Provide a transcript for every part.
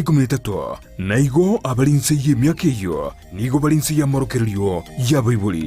13, na igo abare inse y'emiaka eyio nigo bare inse y'amorokererio y'abaibori.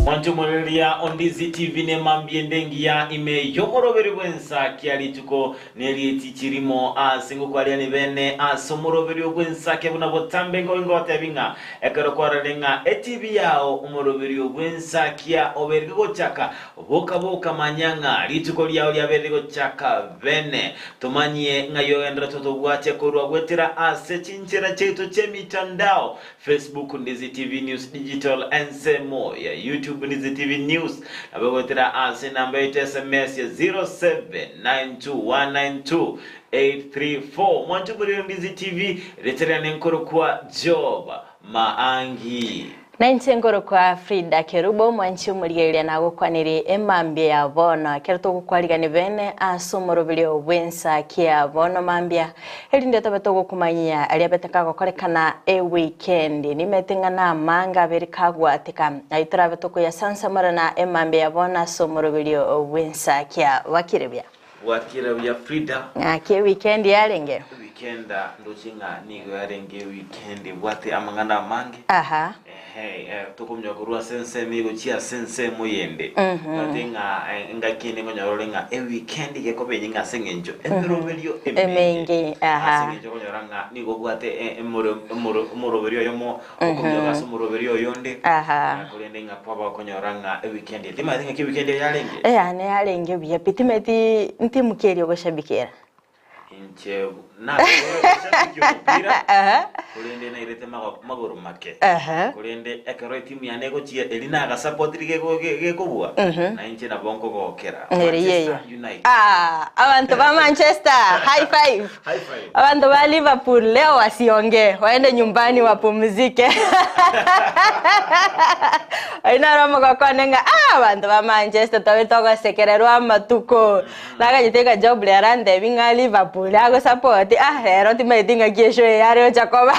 Mwanche omorereria o Ndizi TV nemambia ende engiya ime y'omoroberi bw'ensakia rituko nerieti chirimo ase ngokwariani bene ase omoroberi bw'ensakia buna botambe nkobe ngotebi ng'a ekero kwarorire ng'a etv yao omoroberi bw'ensakia oberire gochaka Boka boka manya ng'a rituko riao riabeire rigochaka bene. Tomanyie ng'ai ogenderete otobwatie korwa goetera ase chinchera chiaito chi'emitandao, Facebook Ndizi TV News Digital, ensemo ya YouTube Ndizi TV News, nabo goetera ase enamba yaito SMS ya 0792192834. Mwanche omorero Ndizi TV, rieta riane nkorokwa Job Maangi. Na inche nkorokwa Frida Kerubo, omwanchi omorigereria nagokwanirie emambia ya bono. Ekero togokwarigania bene ase omoroberio bw'ensa kia bono mambia, erinde tobe togokumanyia aria abete kagokorekana ewikendi. Nimete ng'a namanga abere kagwateka, ayio torabe tokoyasansamorana emambia ya bono ase omoroberio bw'ensa kia bakire buya. Bwakire buya Frida. Ng'aki ewikendi yarenge? Ewikenda ndoche ng'a nigo yarenge ewikendi ebwate amang'ana amange. Aha. Ehe, eh, tokominyoka korwa ase ensemo eye gochia ase ensemo eyende. Omanyete ng'a eh, engaki ende nkonyora ore ng'a ewikendi gekoba enyinge ase eng'encho emeroberio emenge. Emenge, aha. Ase eng'encho okonyora ng'a nigo obwate eh, emoro- emoro- omoroberio oyomo, okominyoka ase omoroberio oyonde, Aha. korende ng'a kwaba okonyora ng'a ewikendi eye, timanyeti ng'aki ewikendi eye yarenge? Eyane yarenge buya pi, timeti ntimu ki eria ogoshabikera? Inche nakorire oboshabiki omopira, Aha. korende nairete mago- magoro make. Aha. Korende ekero etimu yane egochia eri nagasapotiri geko- ge- gekobua, na inche nabo nkogokera. Ere yeye. Manchester United. Ah, abanto ba Manchester, high five. High five. Abanto ba Liverpool leo wasiongee, waende nyumbani wapumzike. Oyio noro omogoko one ng'a ah, abanto ba Manchester tobe togosekererwa amatuko. Naganyete ng'a Job rero arantebi ng'a Liverpool agosupport, ah rero timanyeti ng'aki eshow eye are gocha koba.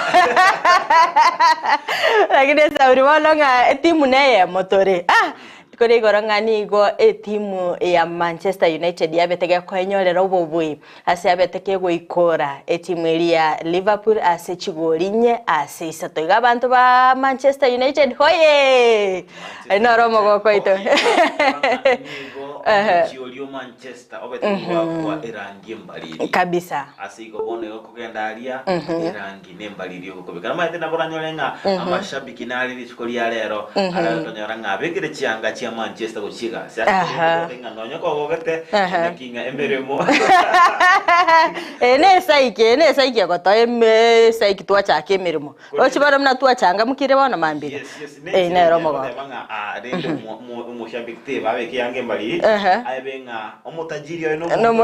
Lakini esauri bono ng'a etimu neyemo tore, ah kore igoro ng'a nigo etimu ya Manchester United yabete gekoenyorera obobui ase yabete kegoikora etimu eria ya Liverpool ase chigori inye ase isato. Iga abanto ba Manchester United hoyee! Aye noro omogoko oito. Nigo omochie oria o Manchester obete kogwakwa erangi embariri. Kabisa. Ase igo bono igo okogenda aria erangi nembariri ogokobeka. Nomanyete nabo oranyore ng'a amashabiki nare rituko ria rero arare okonyora ng'a abekire chianga chia Manchester gochia egasi. Ase Aha. igo ng'a nonye kogogete Aha. naki ng'a emeremo Eye ne esaiki, eye ne esaiki egotoa eme esaiki twachaka emeremo. Roche bono buna twachangamokire bono mambia iga. Yes, yes, Eye nere omogoko. Goteba ng'a ah, rende omo- omo- omoshabiki teba abeke yanga embariri Ehe. aebe ng'a omotajiri oyo Nomo- nomo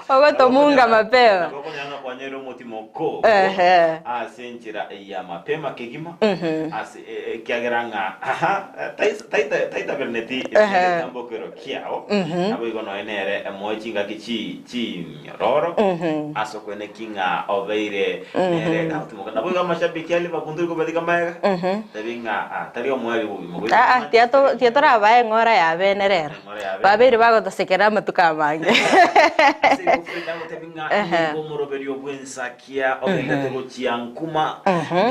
Ogotomunga mapema. Nabo okonyora ng'a kwanyore omotimo ko Ehe. ase enchera ya mapema kegima ase e- ekiagera ng'a aha tais- taita- taitabereneti Ehe. egetambokero kiao naboigo nonya nere emoe chingaki chi chinyororo ase okweneki ng'a obeire nere gotimoka. Naboigo amashabiki a Liverpool ntori kobatiga magega, tebi ng'a ah, tari omoerio bw'obogima goika Aa, Manchester tiato United. tiatorabae eng'ora ya bene rero. Eng'ora ya bene. Babeire bagotosekerera amatuko amange. Ase igo Fred agotebi ng'a Ehe. nigo omoroberio bw'ensakia ogendete gochia nkuma,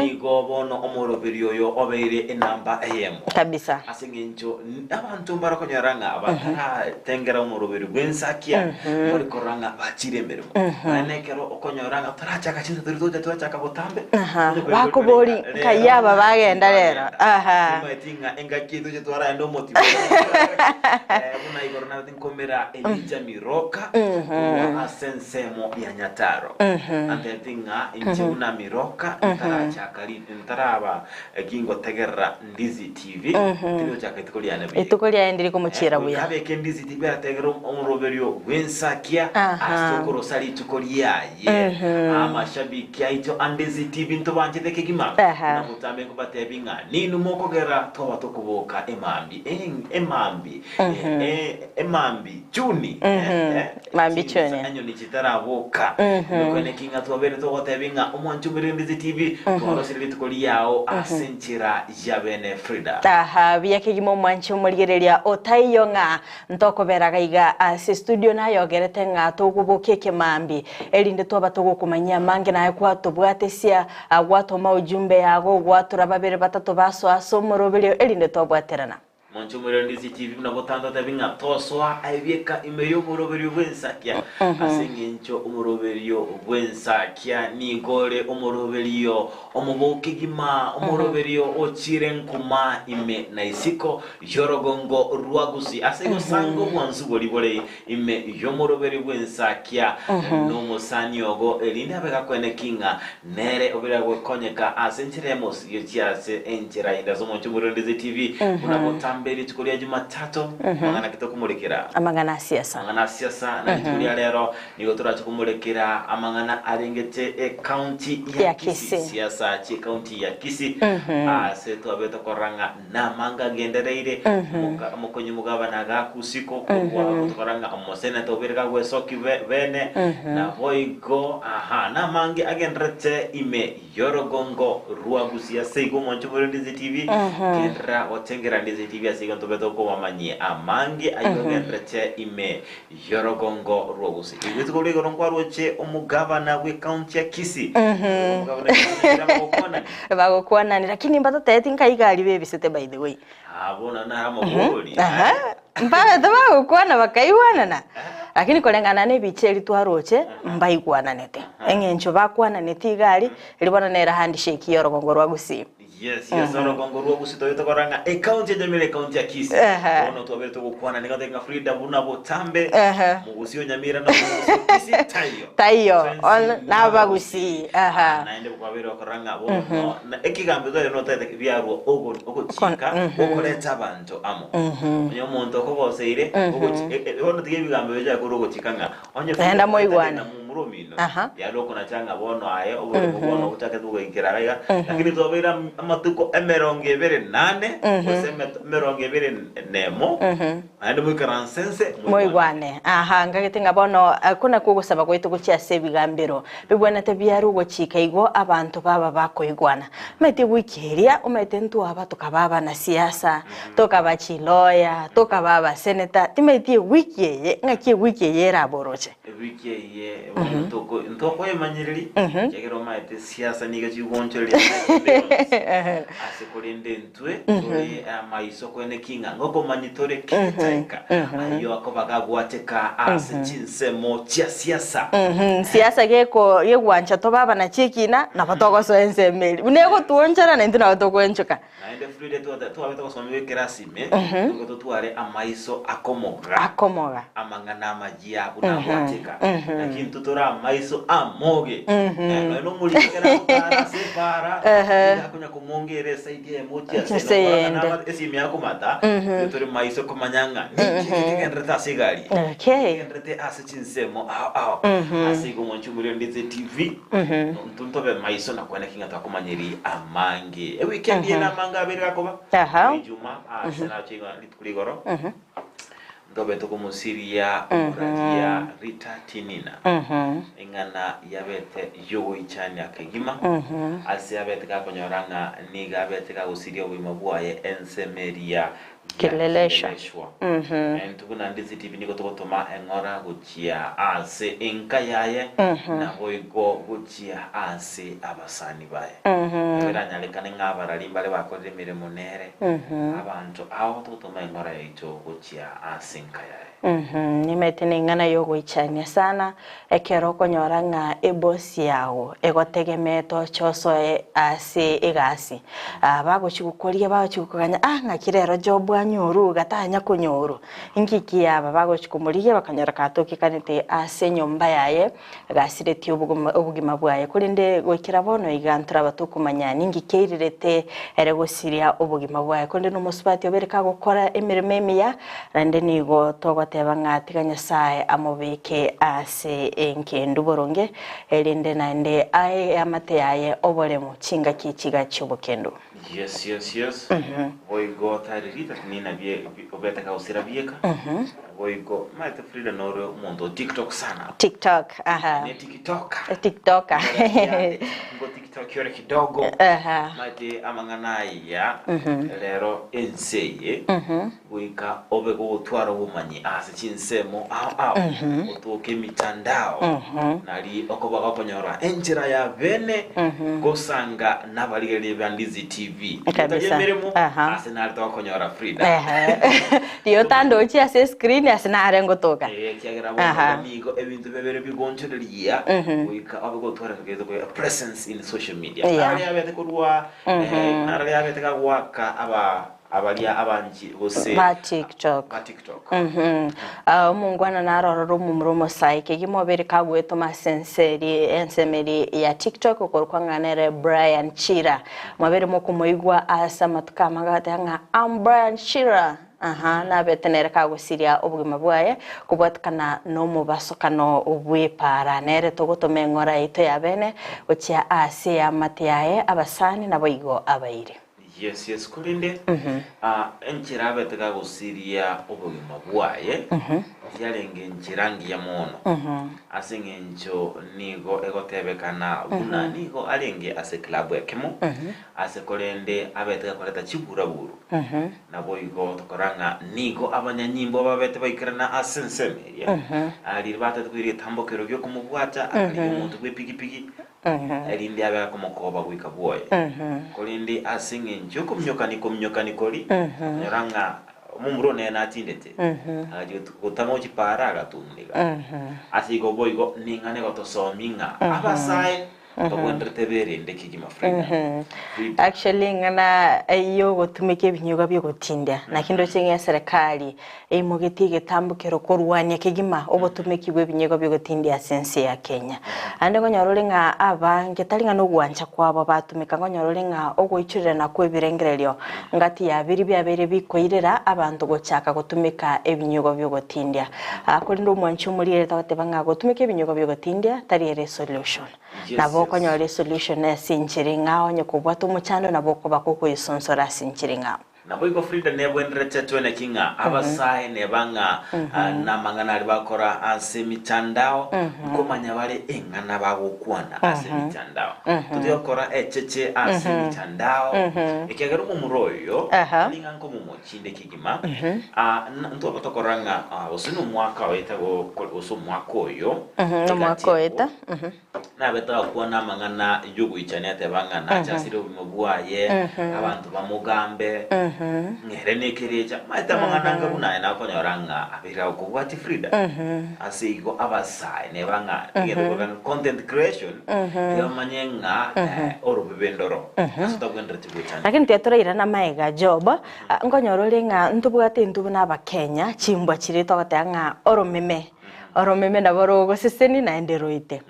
nigo bono omoroberio oyo obeire enamba eyemo. Kabisa. Ase eng'encho abanto mbare okonyora ng'a bataratengera omoroberio bw'ensakia, mbare korora ng'a bachire emeremo. Naende nekero okonyora ng'a torachaka chinsa toria togocha twachaka botambe, Aha, onye koigwa bakobori ng'a rero nkai aba bagenda rero. bagenda. Aha. Timanyeti ng'a engaki eye toche twaragenda omotimo Eh, buna igoro nabete nkomera Elijah Miroka korwa ase ensemo ya Nyataro. Antebeti ng'a inche buna Miroka ntarachaka ri ntaraba gingotegerera Ndizi TV, tindi gochaka rituko riane buya. Rituko riaye ndiri komochiera Goika buya. abeke Ndizi TV arategerere omoroberio bw'ensakia Aha. ase okorosa rituko riaye. Amashabiki aito a Ndizi TV ntobanchete kegima. Aha. Buna botambe nkobatebi ng'a ninwe mokogera twaba tokoboka emambi eng emambi eh, emambi chuni eh, eh, Mambi chinsa chuni. enyoni chitaraboka. Nokwene ki ng'a twabere togotebi ng'a omwanchi omoriri Ndizi TV twarosire rituko riao ase enchera ya bene Frida. Aha, buya kegima omwanchi omorigereria otaiyo ng'a ntokobera iga ase studio nayogerete ng'a togobokia ekemambi erinde twaba togokomanyia amange naye kwatobwatesia gwatoma ujumbe yago gwatura babere batato basoa ase omoroberio erinde twabwaterana. Monche omorendisi chibi buna botanto tebi ng'a tosoa aye bieka ime y'omoroberio bw'ensakia, ase engencho omoroberio bw'ensakia nigo ore omoroberio omobokigima, omoroberio ochire nkuma ime na isiko y'orogongo rwa Gusii. Ase igo sanga obwansu boria bore ime y'omoroberio bw'ensakia nomosani ogo, erinde abe gakweneki ng'a nere obere gwekonyeka ase enchera y'emosio gochia ase enchera ende. Ase omonche omorendese TV, buna botambe rituko ria Jumatatu, mang'ana ki tokomorekera? Amang'ana a siasa. Amang'ana a siasa na rituko ria rero nigo torache komorekera amang'ana arengete ecounty ya Ya Kisii, Kisii. siasa chi'ecounty ya Kisii ase twabete korora ng'a Namanga agendereire, omoka- omokonyi omogabana agaaka usiku korwa gotokora ng'a omoseneta obere kagwesoki be- bene, naboigo aha namange agenderete ime y'orogongo rwa Gusii. Ase igo omwancho more Ndizi TV, genderera gotengera Ndizi TV ase igo ntobete okomamanyie amange ayio agenderete ime y'orogongo rwa Gusii. Igo rituko ria igoro nkwaroche omogabana bw'ecounty ya Kisii, naboigo omogabana o Kisii Nyamira bagokwanani. Bagokwanani lakini mbatotebeti nkai gari bebisete by the way. Ah, bono nare amabori. Aha, mbabete bagokwana bakaigwanana lakini koreng'ana na ebicha eria twaroche mbaigwananete eng'encho bakwananeti iga aria eri bono nere handshake ya orogongo rwa Gusii. Yes, yes, orogongo rwa Gusii toyete korora ng'a ecounty ya Nyamira ecounty ya Kisii. Aha. Bono twabere togokwana nigo toteba ng'a Frida buna botambe Aha. Mogusii o Nyamira na omogusii o Kisii taiyo. Taiyo, Twensi on- nabagusii. nabagusii, aha. Ah, naende kwabere okorora ng'a bono na ekigambo tware notagete biarwa ogo- ogochika okoreta abanto amo. Onye omonto okogoseire ogochi e- e- bono tiga ebigambo biacha korwa ogochika ng'a onye Frida Naende moigwane. tagenda momura omino Aha. yare okonacha ng'a bono aye oboremo bono ogochakete bogoikera iga iga lakini twabeire am- amatuko emerongo ebere nane gose emet- emerongo ebere nemo naende moikaranse nse Moigwane. Aha, ngagete ng'a bono okwo nakwo ogosaba gwaito gochia ase ebigambero bibwenerete biarwe ogochika igo abanto baba bakoigwana. Omanyete ewiki eria, omanyete ntwaba tokaba abanasiasa, tokaba chiloya, tokaba abaseneta, timanyeti ewiki eye ng'aki ewiki eye eraboroche. Ewiki eye bono ntoko ntokoemanyereria ekiagera omanyete siasa nigo chigonchoreria ase ende yonsi ase korende intwe tore amaiso koeneki ng'a ngokomanyia tore ketaika ayio akoba gagwateka ase chinsemo chia siasa. Siasa geko gegwancha tobe abanachi ekina nabo togosoa ensemo eria buna egotwonchora naintwe nabo togoenchoka. Naende Frida twate twabete gosomigwa ekerasi ime, nigo totware amaiso akomoga Akomoga. amang'ana amayia buna agwateka. Naki intwe tore amaiso amoge. Eh, nonya nomoriri ekero agotara ase epaara, nigo akonya komonga ere esaidi eyemo ochia ase Ase ende. Okora ng'a eyende. nabate esimi akomata, intwe tore maiso komanya ng'a ninki eke kegendererete ase egari eye. Okay. Kegendererete ase chinsemo ao ao. Ase igo mwanche omoriri TV, intwe ntobe maiso na kweneki ng'a twakomanyeri amange. Ewikendi eye namange abere gakoba, Aha. Ejuma ase nache iga rituko rigoro ntobe tokomosiria omoraria Rita Tinina eng'ana yabete yogoichania kegima ase abete gakonyora ng'a nigo abete gagosiria obogima bwaye ensemo eria ya Kileleshwa. Kileleshwa. Intwe buna Ndizi TV nigo togotoma eng'ora gochia ase enka yaye naboigo gochia ase abasani baye. Nabo eranyarekane ng'a abarari mbare bakorire emeremo nere, abanto ao togotoma eng'ora yaito gochia ase enka yaye. Nimanyete neng'ana y'ogoichania sana ekero okonyora ng'a ebosi yago egotegemeete oche osoe ase egasi. Bagochi gokoria bagochi gokoganya ah ng'aki rero job. anyorwe iga tanya konyorwa. Inki kiaba bagochia komorigia bakanyora katokekanete ase enyomba yaye gasiretie obogima bwaye. Korende goikera bono iga ntoraba tokomanya ninki kiairerete ere gosiria obogima bwaye. Korende nomosubati obeire kagokora emeremo emiya, naende nigo togoteba ng'a tiga Nyasae amobeke ase engendu boronge, erinde naende ae eamate yaye oboremu chingaki chiga chi'obokendu. Yes, yes, yes. Boigo tari rita nina bie obete kagosira bieka. Boigo maete Frida nore omonto o TikTok sana. TikTok, aha. Ne TikToker. TikToker. Ngo TikTok yore kidogo. Aha. Maete amang'ana aya rero ense eye goika obe gogotwara obomanyi ase chinsemo ao ao otoke emitandao nari okoba gokonyora enchera ya bene gosanga nabarigereria ba Ndizi TV. Kabisa. Tari emeremo Aha. ase nare togokonyora Frida. Ehe. Riria otandochi ase escreen ase nare ngotoka. Eh, ekiagera bono Aha. iga nigo ebinto biabere bigonchoreria goika obe gotwara egento gete presence in social media. Yeah. Nararia abete korwa eh, nararia abete gagoaka aba Abaria abanchi gose Ba TikTok. ba TikTok. Mhm. Ah, omongwana naro ororo omomura omosae kegima obere kagwetoma ase ense eri ensemo eri ya TikTok okorokwa ng'a nere Brian Chira. Mwabere mokomoigwa ase amatuko amange agateba ng'a I'm Brian Chira. Aha, nabete nere kagosiria obogima bwaye kobwatikana nomobasokano bw'epaara. Nere togotoma eng'ora yaito ya bene gochia ase eamate yaye, abasani naboigo abairi. Yes, yes, korende ah, enchera abete gagosiria obogima bwaye tiyarenge enchera ngiya mono, ase eng'encho nigo egotebekana buna nigo arenge ase club ekemo, ase korende abete gakoreta chiburaburu. Naboigo tokora ng'a nigo abanyanyimbo babete baikerana ase ensemo eria, riria batete koira egetambokero gi'okomobwata, akarigia omonto bw'epigipigi, erinde abe akomokoba goika bwoye. Korende ase engencho y'okominyokania kominyokania koria, akanyora ng'a omomura one natindete, agachia gotama gochia paara agatumniga. Ase igo boigo ning'ana egotosomia ng'a abasae tobwenerete berende kegima Frida. Frida. Actually ing'ana yogotumeka ebinyugwa biogotindia naki ndoche ng'a eserekari Eimogetie egetambokero korwania kegima obotomeki bw'ebinyegwa bi'ogotindia ase ense ya Kenya. Naende nkonyora ore ng'a abange tari ng'a nogwancha kwabo batumeka, nkonyora ore ng'a ogoichorerana kw'ebirengererio ngati ya biria biabeire bikoirera abanto gochaka gotumeka ebinyegwa bi'ogotindia. Korende omwanchi omoriere tagoteba ng'a gotumeka ebinyegwa bi'ogotindia tari ere esolution. Nabo okonyora esolution ase enchera eng'ao onye kobwate omochando nabo okoba kogoesonsora ase enchera eng'ao. Naboigo Frida nebwenerete toeneki ng'a abasae neba ng'a namang'ana aria bakora ase emitandao nkomanya bare eng'ana bagokwana ase emitandao. Totiga gokora echeche ase emitandao ekiagera omomura oyo tari ng'a nkomomochinde kegima ntwaba tokora ng'a gose nomwaka oeta gose omwaka oyo Nomwaka oeta. Nabete agakwana amang'ana y'ogoichania ateba ng'a nache asire obogima bwaye, abanto bamogambe, ng'a ere nekerecha. Omanyete amang'ana anga buna aya nakonyora ng'a abeire agokobwatia Frida. Ase igo abasae neba ng'a egento korwa ng'a content creation, tiga bamanye ng'a orobebe ndoro ase otabwenereti goichania. Lakini tiga torairane amaega Job, nkonyora ore ng'a ntobwate intwe buna abakenya chimbwa chiria togoteba ng'a oromeme. Oromeme nabo rogoseseni naende roite.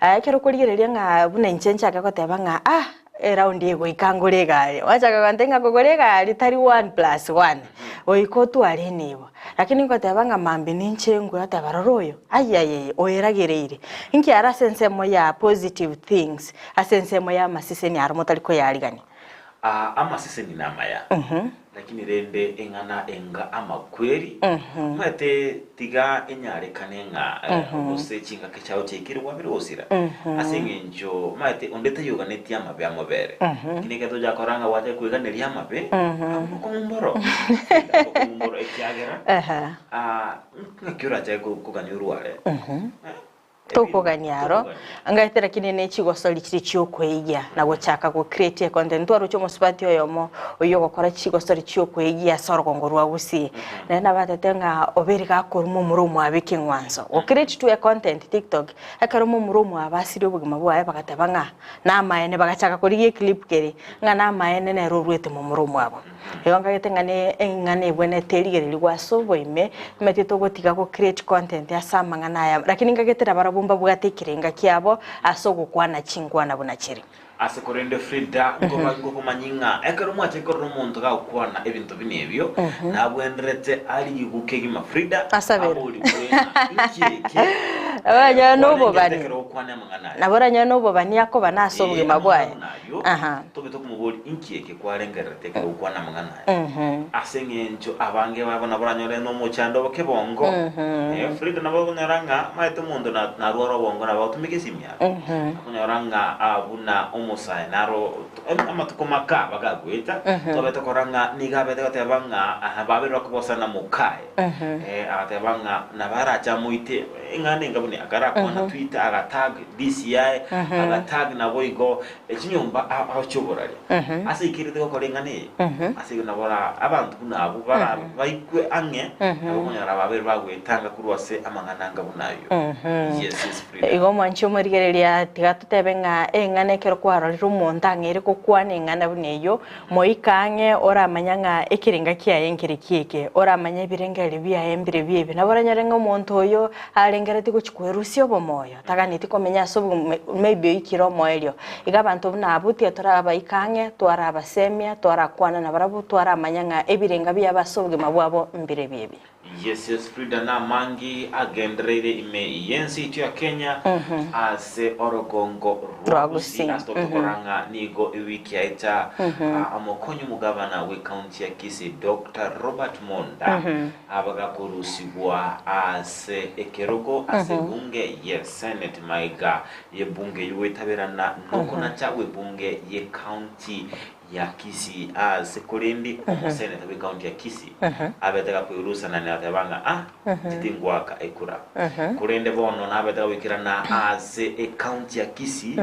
Aya ekero okorigereria ng'a buna inche nchake goteba ng'a ah eraundi eye goika ngore egari, gwachaka gontebia ng'a kogora egari tari one plus one, goika otware enibo. Lakini ngoteba ng'a mambia ninche ngwe oteba rora oyo, ayiayaia oeragereire. Inki aro ase ensemo ya positive things, ase ensemo ya amaseseni aro motari koyarigania? Aa amaseseni namaya, lakini rende eng'ana enga amakweri, omanyete tiga enyarekane ng'a gose chingaki chiao chiaikire gwabire gosira, ase eng'encho omanyete onde tayoganetie amabe amobere, lakini ekero tochaka korora ng'a gwachaka koiganeria amabe, abwo bokong'u mboro, bokong'u mboro ekiagera ng'aki orachake kogania orware. Tokogania aro, ngaete lakini ne chigosori chiria chiokweigia na gochaka go create econtent. Ntwaroche omosubati oyomo oyio ogokora chigosori chiokweigia ase orogongo rwa Gusii. Naende nabatete ng'a obeire gakorwa momura omwabe ekeng'wanso. Go create tu econtent tiktok, ekero momura omwabe asirie obogima bwaye bagateba ng'a namaene bagachaka korigia eclip keria, ng'a namaene nere oruete momura omwabo. Igo nkagete ng'a ne eng'ana ebwenerete erigererigwe ase oboime, omanyete togotiga go create content ase amang'ana aya, lakini nkagete nabarabwo mbabwate ekerenga kiabo ase ogokwana chinkwana buna chiri. Ase korende Frida, nkoba ngokomanyia ng'a ekero mwachire korora omonto gagokwana ebinto buna ebio, nabwenderete arigigwe kegima. Frida Asabere. aborigwe ng'a inki eke Nabo oranyore na kwarengete obobani. ekero ogokwana amang'ana aya. Nabo oranyore na obobani akoba nase Ee, obogima amang'ana bwaye. buna ayio, Aha. tobe tokomoboria inki eke kwarengererete ekero ogokwana amang'ana aya. Ase eng'encho abange babo nabo oranyore nomochando obo kebongo. Frida nabo okonyora ng'a omanyete omonto na- narware obongo nabo agotumeka esimi yaye. Akonyora ng'a buna omosae naro amatuko maka bagagoeta, twabete korora ng'a nigo abete goteba ng'a aha babere bakobosana mokaye. Agateba ng'a nabo arache amoite eng'ana enga buna akarakwana Twitter agatag DCI, agatag naboigo chinyomba aoche oboraria. Ase aikerete gokora eng'ana eye, ase igo nabo ora abanto buna abwo bara baikwe ang'e, nabo okonyora babere bagoetanga korwa ase amang'ana anga buna ayio. Yes, yes, Frida. Igo omwanchi omorigereria, tiga totebe ng'a eng'ana ekero kwarorire omonto ang'eire gokwana eng'ana buna eyio, moika ang'e oramanya ng'a ekerenga kiaye nkere kieke, oramanye ebirengererio biaye mbire ebi. Nabo oranyore ng'a omonto oyo arengereretie gochia kwerusia obomoyo, taganeti komenya ase obogima maybe oikire omoerio. Iga abanto buna abwo tiga torabaika ang'e, twarabasemia, twarakwana nabarabwo, twaramanya ng'a ebirenga biabo ase obogima bwabo mbire ebi. Yes yes Frida namangi agendereire ime y'ense yaito ya Kenya ase orogongo rwa Rwa Gusii Gusii. ase tokora ng'a nigo ewiki yaeta ah, omokonyi omogabana bw'ekaunti ya Kisii Dr. Robert Monda abagakorusigwa ase ekerogo ase ebunge ye Senate maiga y'ebunge y'ogoitaberana nokonacha gw'ebunge y'ekaunti ya Kisii ase korende omoseneta bw'ecounty ya Kisii abete gakoirusanania agateba ng'a ah inche tingoaka ekura korende bono nabete gagoikerana ase ecounty ya Kisii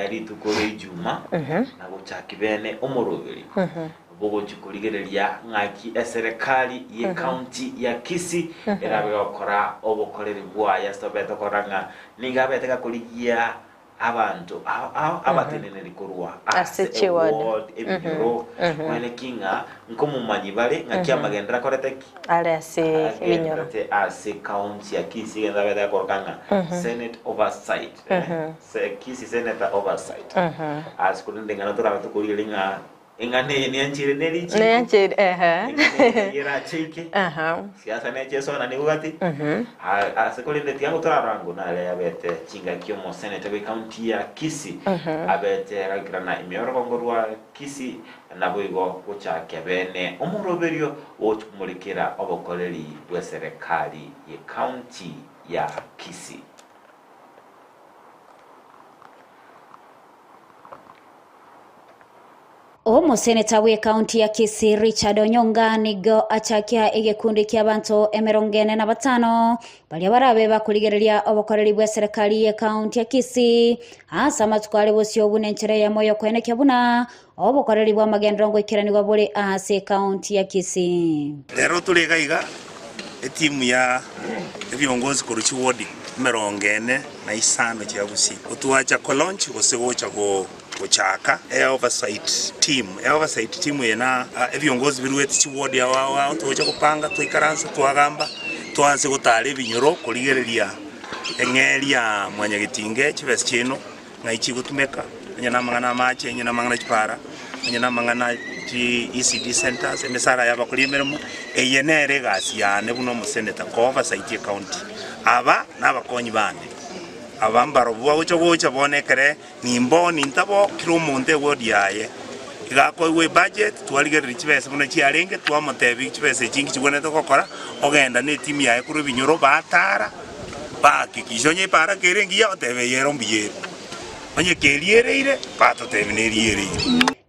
rituko ria ijuma na gochaki bene omoroberi bogochi korigereria ng'aki eserekari y'ecounty ya Kisii erabe gokora obokoreri bwaye ase tobete korora ng'a nigo abete gakorigia Abanto ao ao abateneneri korwa Ase ase chiward. eward ebinyoro kwene ki ng'a nkomomanyi bare ng'aki amagenderero akorete ki? Are ase ebinyoro. Agendererete ase county ya Kisii egento abete akoroka ng'a Senate oversight eh, se- Kisii Senator oversight. Ase korende ng'a torabe tokorigereria ng'a Eng'ana eye neyancheire ne richiiko, Neyancheire, ehe. eng'ana eye neyio eracheike, Aha. siasa neche esona nigo gati, A- ase korende tiga ngotorarora ng'o nare abete chingaki omoseneta bwe county ya Kisii, abete agaikerana ime y'orogongo rwa Kisii, naboigo gochakia bene omoroberio ogochia komorekera obokoreri bw'eserekari ye county ya Kisii. Omoseneta bw'ekaunti ya Kisii Richard Onyonga nigo achakia egekundi ki'abanto emerongo ene na batano baria barabe bakorigereria obokoreri bw'eserekari y'ekaunti ya Kisii ase amatuko are bosio buna enchera eyemo y'okoenekia buna obokoreri bw'amagenderero ngoikeranigwa bore ase ekaunti ya Kisii. Rero tore iga iga etimu ya ebiongozi korwa chiwodi emerongo ene na isano chia Gusii gotwacha ko launch gose gocha gochaka e oversight team. E oversight team eye na ebiongozi biruete chiwodi ao ao ao togocha gopanga twaikaransa twagamba twanse gotara ebinyoro korigereria eng'eria ya mwanyagetinge chibesa chiaino ng'ai chigotumeka onye namang'ana amache onye namang'ana chipara onye namang'ana chi ECD centres emesara yabakori emeremo eye nere egasi yane buna omoseneta ko oversight ecounty. Aba nabakonyi bane, aba mbarobwo bagocha gocha bono ekere nimbo nintabo kera omonto eward yaye iga akoigwa ebudget twarigereria chibesa buna chiarenge twamotebia chibesa echi inki chigwenerete gokora ogenda ne etimu yaye korwa ebinyoro batara Bahakikisha onye epaara kere engiya, otebe eye ero mbuya ere. Onye keriereire, batotebie neriereire.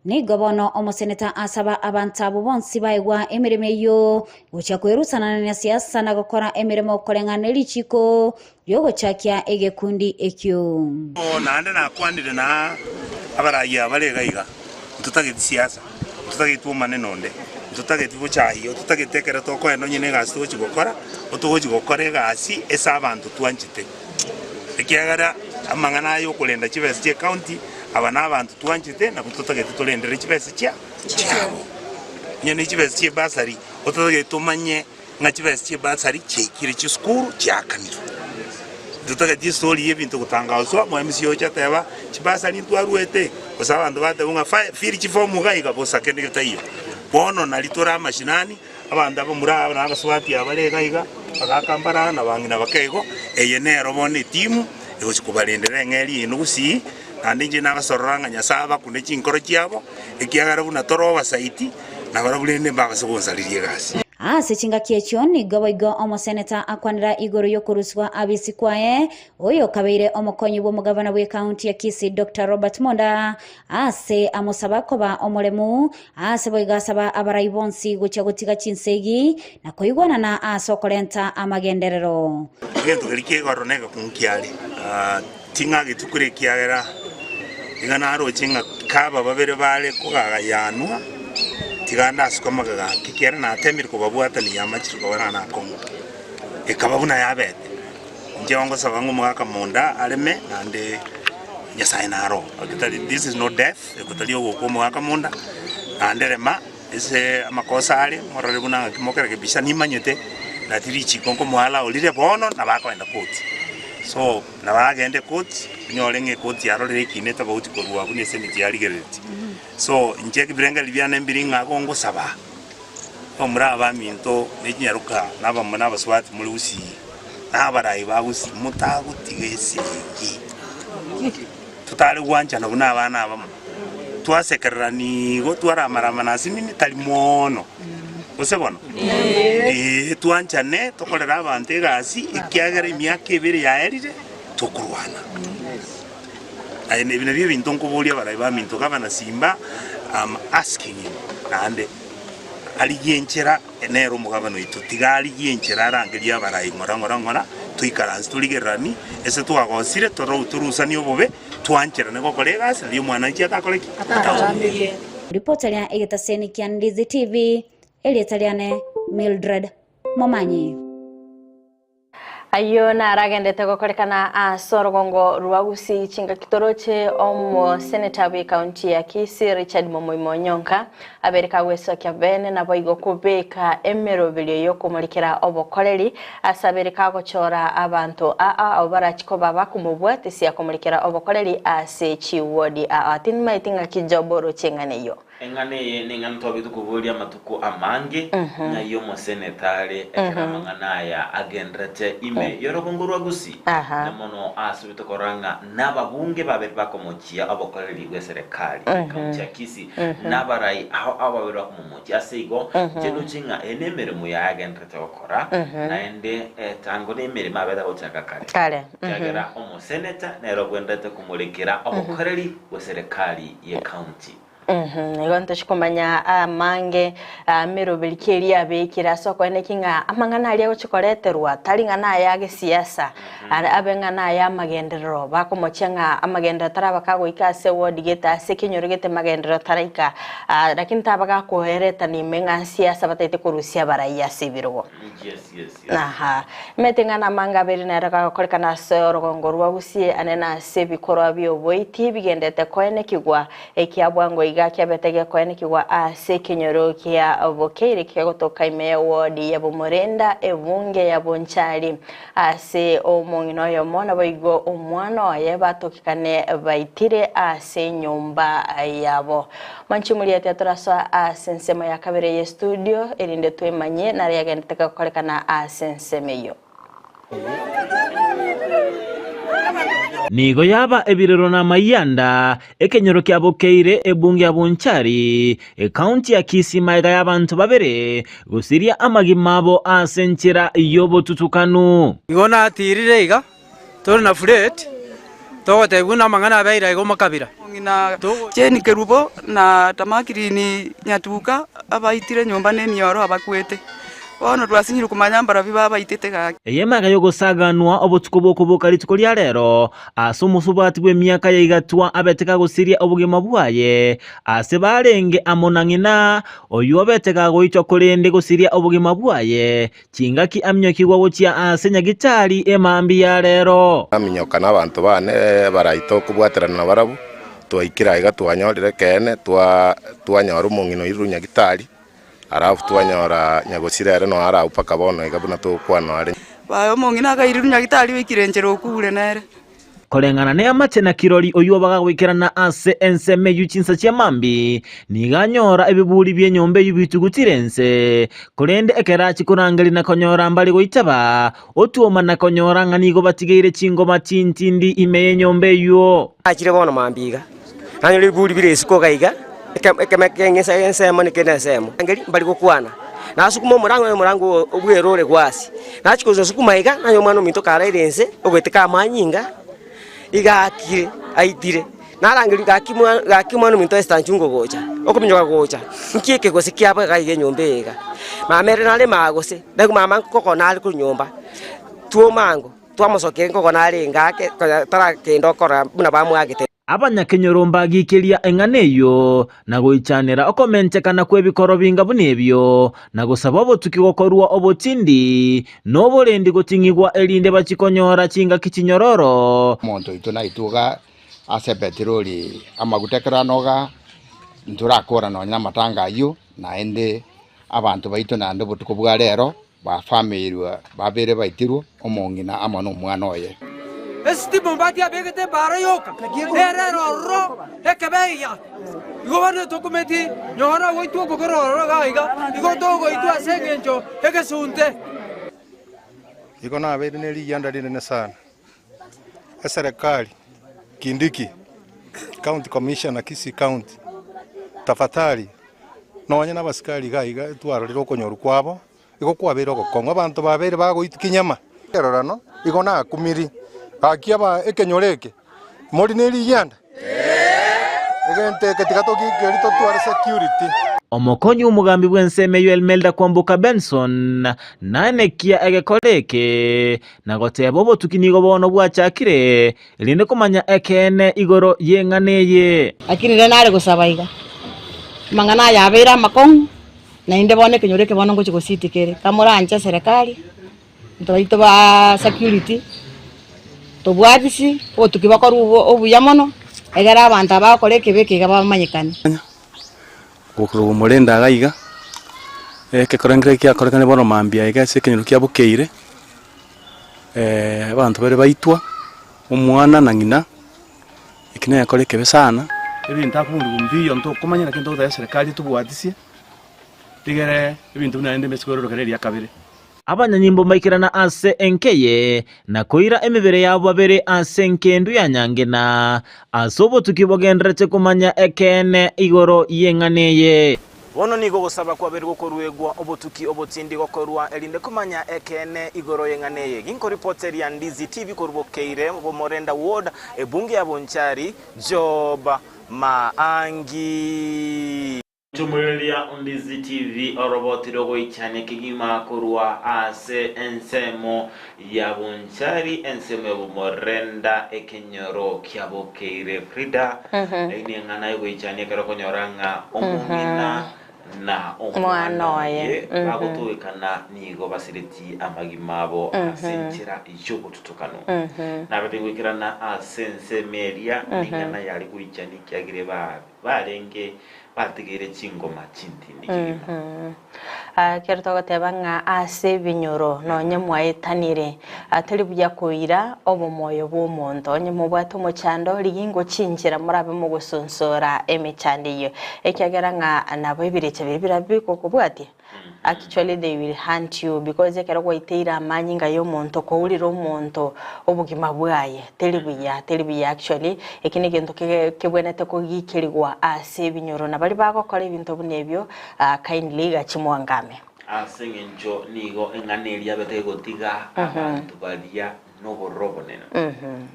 Nigo bono omoseneta asaba abanto abwo bonsi baegwa emeremo eyio gochia kwerusanania na siasa na gokora emeremo koreng'ana ne richiiko riogochakia egekundi ekio. Naende nakwanire na abarai aba bare iga iga, ntotageti siasa, ntotageti omanene onde, ntotageti bochayio, ntotagete ekero tokoenda onye negasi togochi gokora, otogochi gokora egasi ase abanto twanchete. Ekiagera amang'ana aya okorenda chibesa chia ecounty, aba na abanto twanchete nabwo totagete torendere chibesa chia chiabo. Onye ne chibesa chi'ebasari, ototagete tomanye ng'a chibesa chi'ebasari chiaikire chisukuru chiaakanirwe. Totageti estori y'ebinto gotangaswa, omwemisi ocha ateba, chibasari ntwaruete, gose abanto bateba ng'a fa fill chifomu iga iga bosa kende getaiyo. Bono nari tore amashinani, abanto abamura aba na abasubati aba bare iga iga, bagaka mbara na abang'ina bake igo, eye nero bono etimu egochia kobarendera eng'eria eye gusii. Naende inche nabasorora ng'a Nyasae abakune chinkoro chiabo, ekiagera buna tore obasaiti, nabarabwo rende mbabase gonsareria egasi. Ase chingaki echio nigo boigo omoseneta akwanera igoro y'okorusigwa abisi kwaye, oyokabeire omokonyi bw'omogavana bw'ekaunti ya Kisii Doctor Robert Monda, ase amosaba koba omoremu, ase boigo asaba abarai bonsi gochia gotiga chinsegi na koigwanana ase okorenta amagenderero. Egento keria ki'igoro negekungu kiare. Ting'ageti kure ekiagera iga naroche ng'a kaba babere bare kogagayanwa, tiga ndasuke amagega ake, ekiagera natemire kobabwatania amachiko koba nakong'u, ekaba buna yabete. Inche ngosaba ng'a omogaka monda areme naende Nyasae naro tari this is not death, eko tari ogokwa omogaka monda, naende rema ase amakosa are, morore buna ng'aki mokerekebisha nimanyete nati richiko nkomoallow rire bono nabo akoenda koti. So. Nabo agende koti, onyore ng'a ekoti yarorire ekiina etobauti korwa buna eseneti yarigereretie. So inche ebirengererio biane mbiri ng'a igo ngosaba, abamura aba baminto ne chinyaroka na abamura na abasubati more gusii, na abarai ba gusii, motagotiga esegi. Totare gwanchana buna abana abamo, twasekererani igo twaramarama asinini tari mono. Gose bono? Ee, twanchane tokorere abanto egasi, ekiagera emiaka ebere yaerire tokorwana. Aye ebi nabio ebinto nkoboria abarai baminto, Gavana Simba, I'm asking him naende arigie enchera nere omogabana oito, tiga arigie enchera arangerie abarai ng'ora ng'ora ng'ora, toikaranse torigereranie, ase twagosire toro torusanie obobe, twancherane gokora egasi nario omwananchi atakore ki? Ataumie. Ripota ria egetaseni kia Ndizi TV, erieta riane Mildred Momanyi. Ayio naragendete gokorekana ase orogongo rwa Gusii chingaki toroche omoseneta bw'ekaunti ya Kisii Richard Momoima Onyonka abere kagwesokia bene naboigo kobeka emeroberio y'okomorekera obokoreri ase abere kagochora abanto aa abwo barachi koba bakomobwatisia komorekera obokoreri ase chiwodi aa Tinmaeti ng'aki Job oroche eng'ana eyio. Eng'ana eye neng'ana twabete koboria amatuko amange, ng'ai omoseneta are ekero amang'ana aya agenderete ime y'orogongo rwa Gusii, na mono asubete korora ng'a nababunge babere bakomochia obokoreri bw'eserekari y'ekaunti ya Kisii, nabarai ao ao babere bakomomochia. Ase igo, inche ndoche ng'a eye nemeremo yaye agenderete gokora, naende tango nemeremo abete agochaka kare, ekiagera omoseneta nere obwenerete komorekera obokoreri bw'eserekari y'ekaunti. Igo ntochi komanya amange ameroberi ki eria abekire ase okoeneki ng'a amang'ana aria agochi koreterwa tari ng'a naya agesiasa abe ng'a naya amagenderero bakomochia ng'a amagenderero taraba kagoika ase eward gete ase ekenyoro gete magenderero taraika lakini taba gakoeretania ime ng'a siasa bataete korusia abarai ase ebirogo. Yes, yes, yes. Aha. Emete ng'a namange abere nere gagokorekana ase orogongo rwa Gusii ane na ase ebikorwa bi'oboiti bigendete koenekigwa Ekia bwango iga kiabete gekoenekigwa ase ekenyoro kia Bokeire kegotoka ime ya ward ya Bomorenda ebunge ya Bonchari. Ase omong'ina oyomo naboigo omwana oye batokekane baitire ase enyomba yabo. Manche moriete torasoa ase ensemo ya kabere ye studio erinde twemanyie nare yagendete gokorekana ase ensemo eyio. Nigo yaba ebirero na amayianda, ekenyoro kia Bokeire, ebunge ya Bonchari, ekaunti ya Kisii magega y'abanto babere gosiria amagima abo ase enchera y'obotutukanu. Igo natirire iga, tore na Fred, togotebigwa buna amang'ana abeire iga omakabira. Ng'ina Jane Kerubo na Tamakirini Nyatuka abaitire nyomba nemioro abakwete. Bono twasinyirwe komanya mbarabwo babaitete gaki. Ey'emanga y'ogosaganwa obotuko bw'okoboka rituko ria rero, ase omosubati bw'emiaka ya igatwa abete kagosiria obogima bwaye, ase barenge amo na ng'ina, oyio obete kagoitwa korende gosiria obogima bwaye, chingaki aminyokigwa gochia ase nyagitari emambia ya rero. Naminyoka nabanto baane baraite okobwaterana nabarabwo, twaikire aiga twanyorire ekeene, twanyora omong'ina oirwe nyagitari. Alafu twanyora nyagosira ere noyo arabwo mpaka bono iga buna togokwana are. Baye omong'ina akairirwa nyagitari oikire enchera okure nere. Koreng'ana neamache na kirori oyio bagagoikerana ase ensemo eyio chinsa chia mambia, nigo anyora ebiburi bi'enyomba eyio bitugutire inse. Korende ekero achia korangeria na konyora mbare goitaba, otuoma na konyora ng'a nigo batigeire chingoma chintindi ime y'enyomba eyio. Nachire bono mambia iga, nanyora ebiburi bire isiko iga iga, ekemo ekeng'esa ensemo na ekende ensemo. Ngeri mbari gokwana, nasukuma omorango nanyora omorango obwere ore gwasi. Nachia kosukuma iga, nanyora omwana ominto karaire inse, ogoeteka amanyinga, iga akire, aitire. Narangeria gaki mwa gaki omwana ominto Esther nchungo gocha, okominyoka gocha, nki eke gose kiaba iga iga enyomba eye iga. Mama ere nare maa gose, naigwa mama nkoko nare korwa nyomba, twomango. Twamosokia enkoko narenge ake, konya tarakenda okora buna bamwagete. Abanyakenyoro mbagikeria eng'ana eyio, na goichanera okomentekana kw'ebikoro binga buna ebio, na gosaba obotuki gokorua obotindi, na oborendi goting'igwa erinde bachie konyora chingaki chinyororo. Omonto oito naitwe iga ase epetroli amaguta ekero anoga, ntorakora nonya namatanga ayio, naende abanto baito naende obotuko bwa rero Bafameirwe babere baitirwe, omong'ina amo nomwana oye. Esitima ombati abegete ebaara yoka, nere ere ororo ekebeiya. Igo bono tokumeti nyora goitwa okogoro ororo iga iga, igo togoitwa ase engencho egesunte. Igo nabeire ne rigianda rinene sana. Eserekari, Kindiki, County Commissioner Kisii County, tafadhali nonye na abasikari iga iga twarorire okonyorwa kwabo, igo kwabeire ogokong'u. Abanto babeire bagoitwa kinyama. Erorano igo nakumiri, gaki aba ekenyoro eke, mori ne rigianda? Egento eke tiga togiikerie totware security. Omokonyi omogambi bw'ensemo eyio Elmelda Kwamboka Benson naenekia egekora eke, na goteba obotuki nigo bono bwachakire, erinde komanya ekeene igoro y'eng'ana eye. Lakini riria nare gosaba iga, amang'ana aya abeire amakong'u, naende bono ekenyoro eke bono ngochia gositi kere, kamoranche eserekari, intwe baito ba security, tobwatisi obotuki bokorwa obo obuya mono, egere abanto aba bagokora ekebe eke iga bamanyekane. Gokorwa omorende iga iga, ekekora nkere giakorekane bono mambia iga ase ekenyoro kia bokeire, abanto bare baitwa, omwana na ng'ina, eki negekora ekebe sana. Ebinto akoboriwa mbiyo ntokomanya lakini togotebia eserekari etobwatisie, rigere ebinto buna rende mbese kwerorokera eria kabere. Abanyanyimbo mbaikerana ase enka eye, na koira emebere yabo babere ase enkendu ya nyangena, ase obotuki bogendererete komanya ekeene igoro y'eng'ana eye. Bono nigo ogosaba kwabeire gokoruegwa obotuki obotindi gokorwa, erinde komanya ekeene igoro y'eng'ana eye. Ginkoripoteria Ndizi TV korwa Bokeire, Bomorenda Ward, ebunge ya Bonchari, Job Maangi. Tomoreria Ondizi TV oroboti rogoichania kegima korwa ase ensemo ya Bonchari, ensemo ya Bomorenda, ekenyoro kia Bokeire. Frida, eyio neng'ana yogoichania ekero okonyora ng'a omong'ina na omwana oye bagotogekana nigo basireti amagima abo ase enchera y'obotutokano. Nabete goikerana ase ensemo eria neng'ana yare goichania ekiagera ba Barenge batigeire chingoma chintindi kegima. Ekero togoteba ng'a ase ebinyoro nonye mwaetanire, teri buya koira obomoyo bw'omonto. Onye mobwate omochando, rigia ingo chinchera morabe mogosonsora emechando eyio, ekiagera ng'a nabo ebirecha biria birabe bigokobwatia. Actually they will hunt you because ekero gwaiteire amanyinga ya omonto kourire omonto obogima bwaye teri buya teri buya actually eki negento kege kebwenerete kogikerigwa ase ebinyoro na baria bagokora ebinto buna ebio kindly gachie mwangame. Ase eng'encho nigo eng'ana eria yabete egotiga abanto baria nobororo obonene.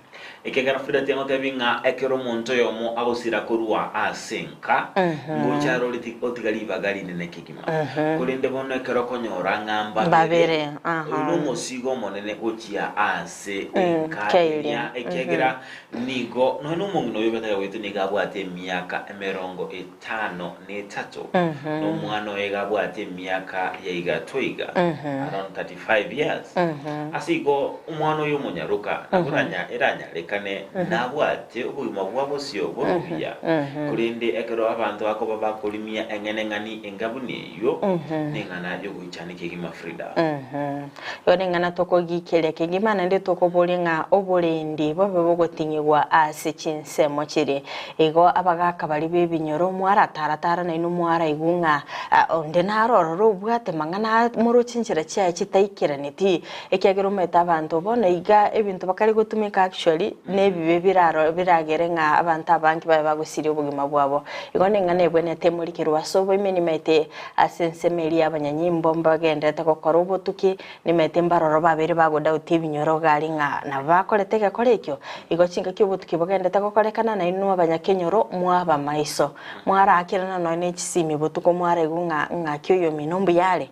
Ekiagera Frida tiangotebia ng'a ekero omonto oyomo agosira korwa ase enka, ngocha arore otiga ribaga rinene kegima. Korende bono ekero okonyora ng'a mbabere, Mbabere, oyo nomosigo omonene gochia ase enka eria, ekiagera nigo nonya nomong'ina oyo obetare goitwa nigo abwate emiaka emerongo etano na etato, na omwana oye iga abwate emiaka ya igatwa iga, around 35 years. Ase igo omwana oyo. omonyaroka nabo ranya eranyarekane nabwate obogima bwa bosio bore obuya. Korende ekero abanto bakoba bakorimia eng'eneng'ani enga buna eyio, neng'ana y'ogoichania kegima Frida. Igo neng'ana tokogikeria kegima naende tokoboria ng'a oborendi bobe bogoting'igwa ase chinsemo chiria. Igo abagaaka baria b'ebinyoro mwaratara-tara nainwe mwaraigwe ng'a onde naro ororo obwate mang'ana moroche chinchera chiaye chitaikeraneti, ekiagera omanyete abanto bono iga ebinto bakare gotumeka actually nebibe biraro biragere ng'a abanto abange babe bagosiria obogima bwabo. Igo neng'ana ebwenerete emorikerwe ase oboime nimaete ase ensemo eria y'abanyanyimbo mbagenderete gokora obotuki, Nimanyete mbaroro babeire bagodautia ebinyoro iga aria ng'a nabo bakorete egekora ekio. Igo chingaki obotuki bogendete gokorekana, nainwe abanyakenyoro mwaba maiso. Mwaraakerana nonya ne chisimi botuko mwaraigwa ng'a ng'aki oyomino mbuya are.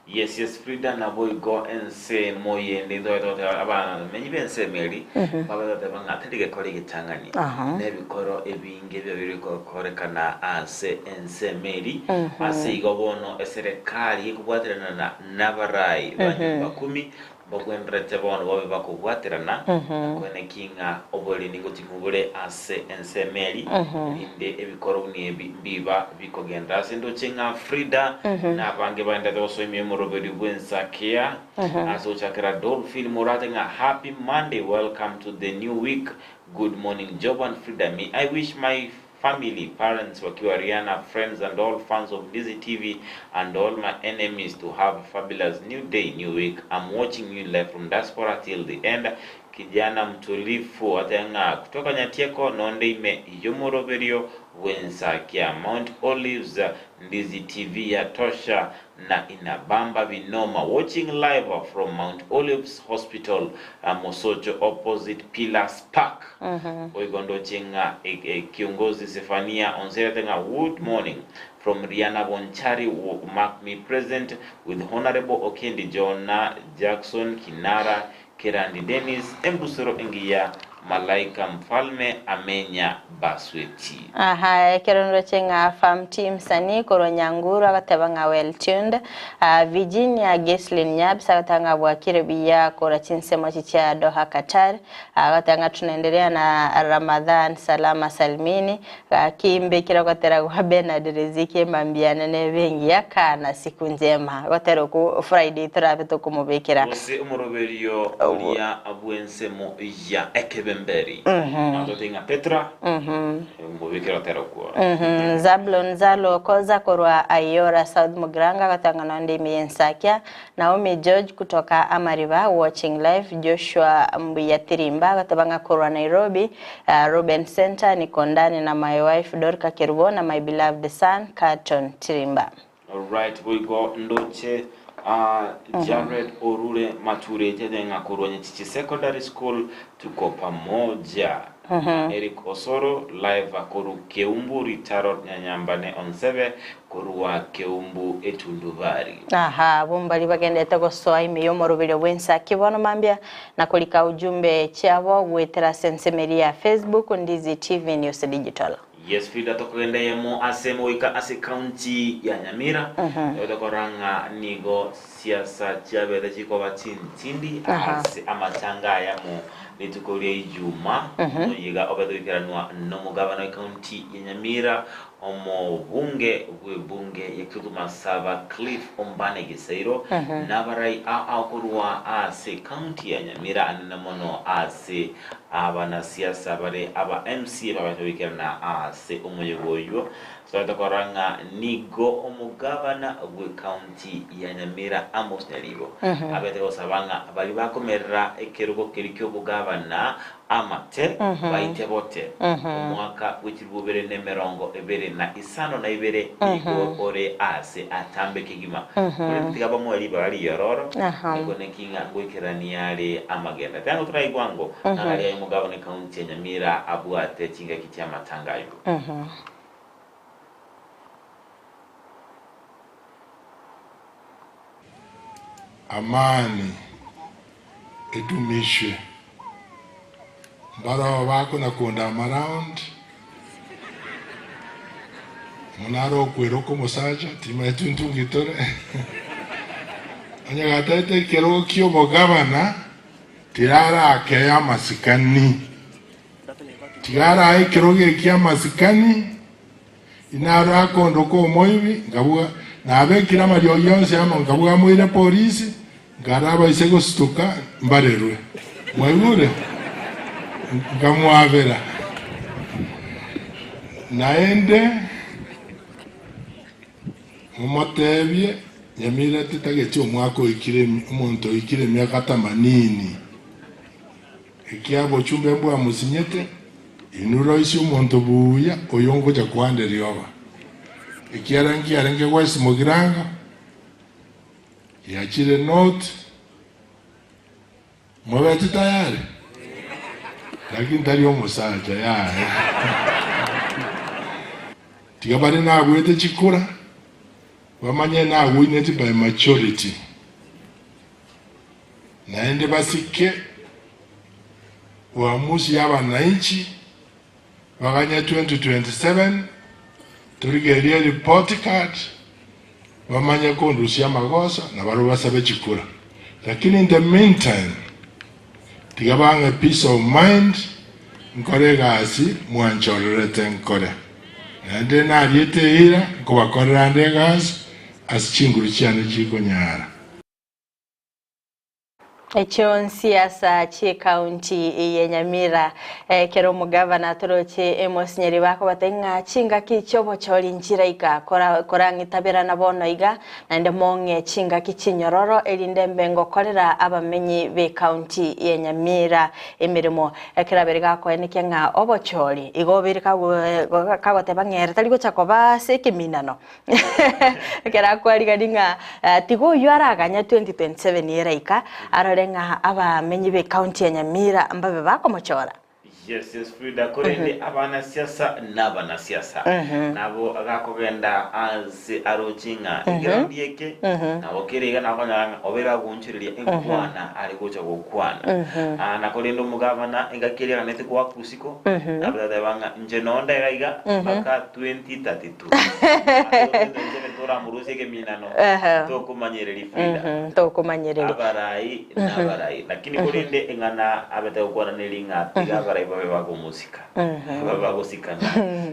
Yes yes Frida naboigo ensemo yende intwe togoteba abamenyi b'ensemo eri babe goteba ng'a tari gekora egetang'ani nebikoro ebinge biabeire gokorekana ase ensemo eri ase igo bono eserekari ekobwaterana na Nabarai ba nyomba kumi mbagwenerete bono babe bakobwaterana na koenekia ng'a oboriri ngoting'u bore ase ensemo eri, erinde ebikoro buna ebi mbiba bikogenda ase ndoche ng'a Frida na abange baenderete gosoemia omoroberio bw'ensakia ase gochakera Dolphin morate ng'a Happy Monday welcome to the new week good morning Job and Frida me I wish my Family, parents wakiwa Rihanna, friends and all fans of Ndizi TV and all my enemies to have a fabulous new day, new week. I'm watching you live from diaspora till the end. Kijana mtulifu ateba ng'a kutoka Nyatieko nonde ime y'omoroberio bw'ensakia Mount Olives Ndizi TV yatosha na inabamba binoma watching live from Mount Olives Hospital Mosocho opposite Pillars Park. Boigo ndoche ng'a kiongozi Zephania onserete ng'a good morning from Riana Bonchari mark me present with Honourable Okendi Jonah Jackson Kinara Kerandi Dennis embusuro engiya Malaika Mfalme Amenya Basweti. Aha, ekero nroche ng'a Farm T msanii korwa Nyanguru agateba ng'a well tuned. Ah, Virginia Geslin Nyabs agateba ng'a bwakire buya korwa chinsemo echi chia Doha Qatar. Agateba ng'a tunaendelea na Ramadhan Salama Salmini. Gaki mbekire ogotera gwa Bernard Riziki emambia yane nebe engiya kana siku njema. Gotera okwo Friday torabe tokomobekera. Gose omoroberio oria bw'ensemo ya ekebemberi. Na tote ng'a Petra, mobekere otera okwo. Zablon Zalo Koza korwa Ayora South Mugirango agateba ng'a nonde ime y'ensakia. Naomi George kutoka Amariba watching live, Joshua Mbuya Tirimba agateba ng'a korwa Nairobi, Ruben Center niko ndani na my wife Dorca Kerubo na my beloved son Carlton Tirimba. Alright boigo ndoche Jared Orure Mature tete ng'a korwa Nyachichi Secondary School tuko pamoja. Eric Osoro live korwa Keumbu Ritaro Nyanyambane Onsebe korwa Keumbu Etundubari. Aha, abwo mbaria bagenderete gosoa ime y'omoroberio bw'ensaki bono mambia na korika ujumbe chiabo goetera ase ensemo eria ya Facebook Ndizi TV News Digital. Yes Frida tokogenda eyemo ase emo goika ase county ya Nyamira nigo tokorora ng'a nigo siasa chiabete chikoba chintindi ase amachanga ayamo rituko ria Ijumaa oyiga obete goikeranwa nomogabana we county ya Nyamira omobunge bw'ebunge ya Kitutu Masaba Cliff Ombane Gisairo nabarai ao korwa ase county ya Nyamira anene mono ase Abanasiasa bare aba MCA babasha goikerana ase omoyega oyio. Totagete korora ng'a nigo omogabana bw'ecounty ya Nyamira Amos Nyaribo abete gosaba ng'a baria bakomerera ekerogo keria ki'obogabana amate baite bote. Omwaka bw'echilifu ibere na emerongo ebere na isano na ibere nigo ore ase atambe kegima. Korende tiga bamoe ribaga riyororo, nigo neki ng'a ngoikerania are amagenda. Tiga toraigwa ango nang'aria aye omogabane county ya Nyamira abwate chingaki chi'amatanga aywo. Amani edumishwe. Mbaroo bakona konda amaround, buna are okweroka omosacha, timanyeti intwe nki tore. Onye gatagete ekerogo kia obogabana. Tiraraakee amasikani. Tiga arae ekerogo eki amasikani, inaro akondoka omoibi, nkabuga, nabekire amariogi onsi amo, nkabuga moire polisi, nkaraba ise gosutuka mbarerwe. Mwaigure? Nkamwabera. Naende momotebie, Nyamira tetageti omwaka oikire omonto oikire emiaka tamanini. Ekiagera obochumbe mbwamosinyete, inwe roisie omonto buya oyo ngocha koanda erioba. Ekiagera nkiarenge West Mugirango, giachire North, mobete tayari? Lakini tari omosacha yaya. Tiga bare nagwete chikura, bamanye nagwineti by majority. Naende basike uamuzi ya abananchi baganye 2027 torigererie report card bamanye kondusia amagoso na barobwo basabe chikura. Lakini in the meantime tiga bang'e peace of mind nkore egasi mwanchorerete nkore. Naende nariete eira nkobakorera ande egasi ase chinguru chiane chikonyara. Echio nsiasa chi'ekaunti ye Nyamira. Ekero omogavana atoroche emosinyeri bakobatebia ng'a chingaki chi'obochori nchiraika korang'itaberana bono iga, naende mong'e chingaki chinyororo erinde mbe ngokorera abamenyi b'ekaunti ye Nyamira emeremo. Ekero abere gakoenekia ng'a obochori igo obeire kagoteba ng'a ere tari gocha koba ase ekeminano. Ekero akwarigani ng'a tiga oyio araganye 2027 eraika, arore ng'a abamenyi b'ecounty ya Nyamira mbabe bakomochora. Yes, yes, Frida, korende abanasiasa nabanasiasa. Nabo gakogenda ase aroche ng'a ekerandi eke nabo kere iga nakonyora ng'a obeire agoonchoreria enkwana are gocha gokwana. Ah, na korende omogavana engaki eria aganete goaka usiko, nabo tateba ng'a inche nonde iga iga mpaka 2032. Toramorusie ekeminano tokomanyereria Frida. Tokomanyereria. Abarai nabarai lakini korende eng'ana abete gokwana neri ng'a tiga abarai babe bagomosika babe bagosikana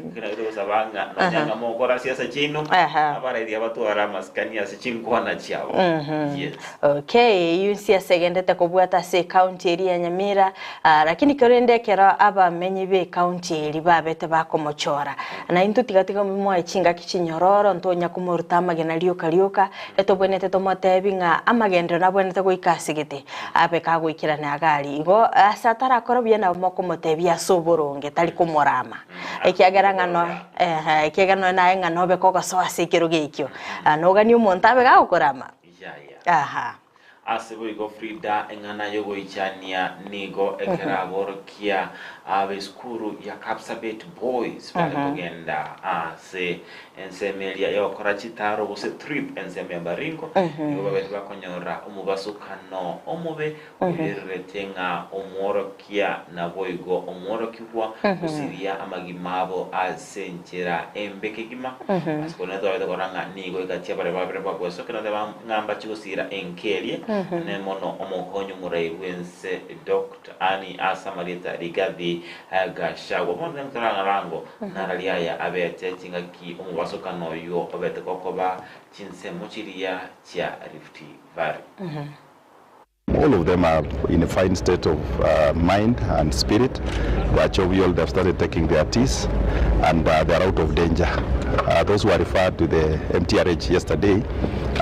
ekero naki togosaba ng'a nonya ng'a mogokora siasa chiaino abarai tiga batware amasikani ase chinkwana chiabo yes. Okay, eyio nsiasa egendete kobwata ase ecounty eria ya Nyamira Lakini korende ekero abamenyi b'ekaunti eria babete bakomochora, na intwe tiga tiga moe chingaki chinyororo, ntonya komoruta amagena rioka rioka, etobwenerete tomotebi ng'a amagenderero nabwenerete goika ase gete, abe kagoikerana iga aria. Igo ase atarakora buya nabo mokomotebia ase oboronge, tari komorama. Ekiagera ng'a no ehe, ekiagera nonya naye ng'a nobe kogosoa ase ekerogo ekio, noganie omonto abe gagokorama? Aha. Ase boigo Frida eng'ana y'ogoichania nigo ekeraborokia ab'esukuru ya Kapsabet Boys bare kogenda ase ensemo eria y'ogokora chitaro gose trip ensemo ya Baringo nigo babete bakonyora omobasukano omobe oirerete ng'a omworokia naboigo omworokigwa gosiria amagima abo ase enchera embe kegima. Ase korende twabete korora ng'a nigo egati y'abaria babere bagwesokera na ng'a mbache gosiira enka eria, ne mono omokonyi omorai bw'ense Doctor Annie ase amarieta Rigathi Gachagua. Bono tari torangarango narari aya abete chingaki omobasokano oyio obete gokoba chinsemo chiria chia Rift Valley. All of them are in a fine state of mind and spirit, they are jovial, they have started taking their teas and they are out of danger. Those who were referred to the MTRH yesterday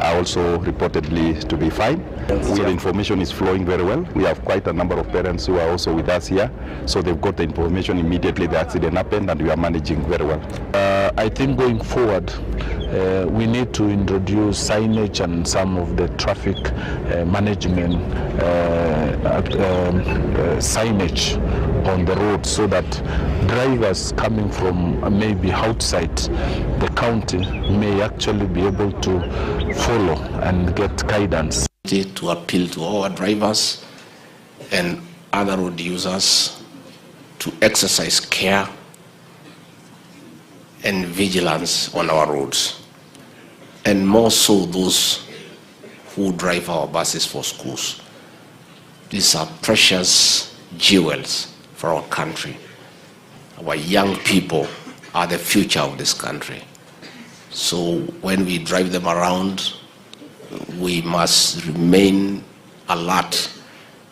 are also reportedly to be fine. So the information is flowing very well. We have quite a number of parents who are also with us here, so they've got the information immediately the accident happened and we are managing very well. Uh, I think going forward, uh, we need to introduce signage and some of the traffic uh, management uh, um, uh, signage on the road so that drivers coming from maybe outside the county may actually be able to follow and get guidance. To appeal to our drivers and other road users to exercise care and vigilance on our roads, and more so those who drive our buses for schools. These are precious jewels for our country. Our young people are the future of this country. So when we drive them around, we must remain alert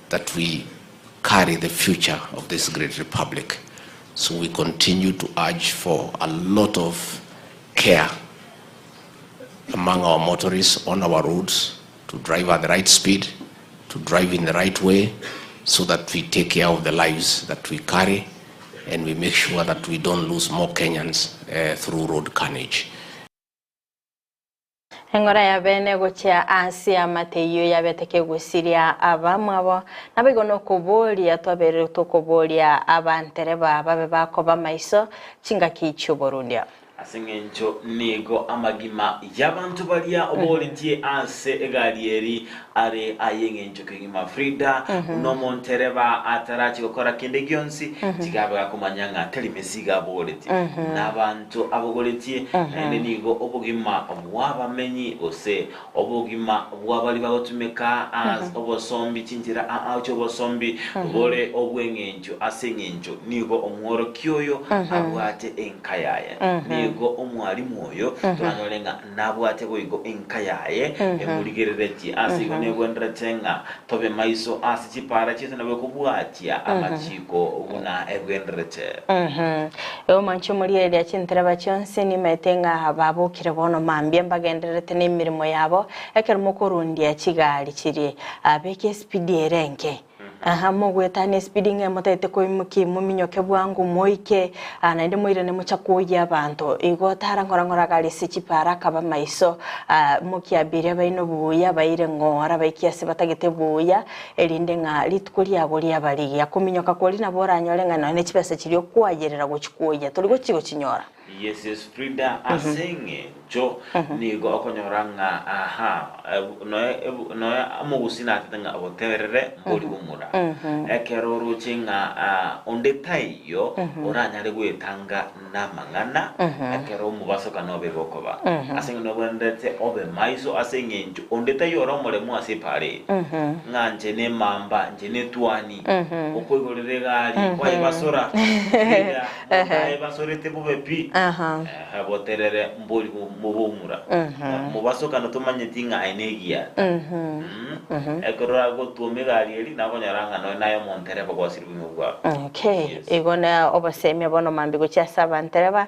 that we carry the future of this great republic. So we continue to urge for a lot of care among our motorists on our roads to drive at the right speed, to drive in the right way, so that we take care of the lives that we carry and we make sure that we don't lose more Kenyans uh, through road carnage. Eng'ora ya bene gochia ase amate eyio yabete kegusiria abamwabo, naboigo nokoboria twaberire tokoboria abantereba babe bakoba amaiso chingaki chi'oborundia. Ase engencho nigo amagima y'abanto baria oboretie ase egari eri are ay'engencho kegima. Frida, buna omontereba atarachi gokora kende gionsi, tiga abe gakomanya ng'a tari mesigo abogoretie, nabanto abogoretie, naende nigo obogima bw'abamenyi gose obogima bwa baria bagotumeka as obosombi chinchera aa chi'obosombi bore obw'eng'encho ase eng'encho nigo omworokia oyo abwate enka yaye. Nigo omwalimu oyo toranyore ng'a nabwate boigo enka yaye emorigereretie. Ase igo negwenerete ng'a tobe maiso ase chipaara chiaito nabo ekobwatia amachiko buna ebwenerete. Ewe mwanche omorigereria chintereba chionsi, nimaete ng'a babokire bono mambia mbagendererete nemeremo yabo, ekero mokorundia chigari chiria, beka esipidi ere enke. Aha, mogoetania esipidi ng'a motagete koimokia mominyoke bwango moike, naende moirane mocha koyia abanto. Igo tara ng'ora ng'ora gari ase chipara akaba maiso, mokia abiria baino buya, baire ng'ora baikie ase batagete buya, Erinde ng'a rituko riabo riabarigia. Kominyoka koria nabo oranyore ng'a nonya ne chibesa chiria okoayerera gochia koyia tori gochia gochinyora. Yes yes Frida ase eng'encho nigo okonyora ng'a aha noe noe omogusii natete ng'a oboterere mbori bomura. Ekero oroche ng'a onde taiyo oranyare goetanga namang'ana ekero omobasokano obe bokoba. Ase eng'encho nobwenerete obe maiso ase eng'encho onde taiyo ore omoremu ase epaara eye, ng'a inche nemamba, inche netwani, okoigorera egari, kwayebasora, Frida, monto ayebasorete bobe pi, ehe, boterere mbori bobomura. Mobasokano tomanyeti ng'a aye negiata. Ekero oragotwoma egari eria, nakonyora ng'a nonya naye omontereba gwasire obogima bwao. Okay, igo na obosemia bono mambia gochia ase abantereba,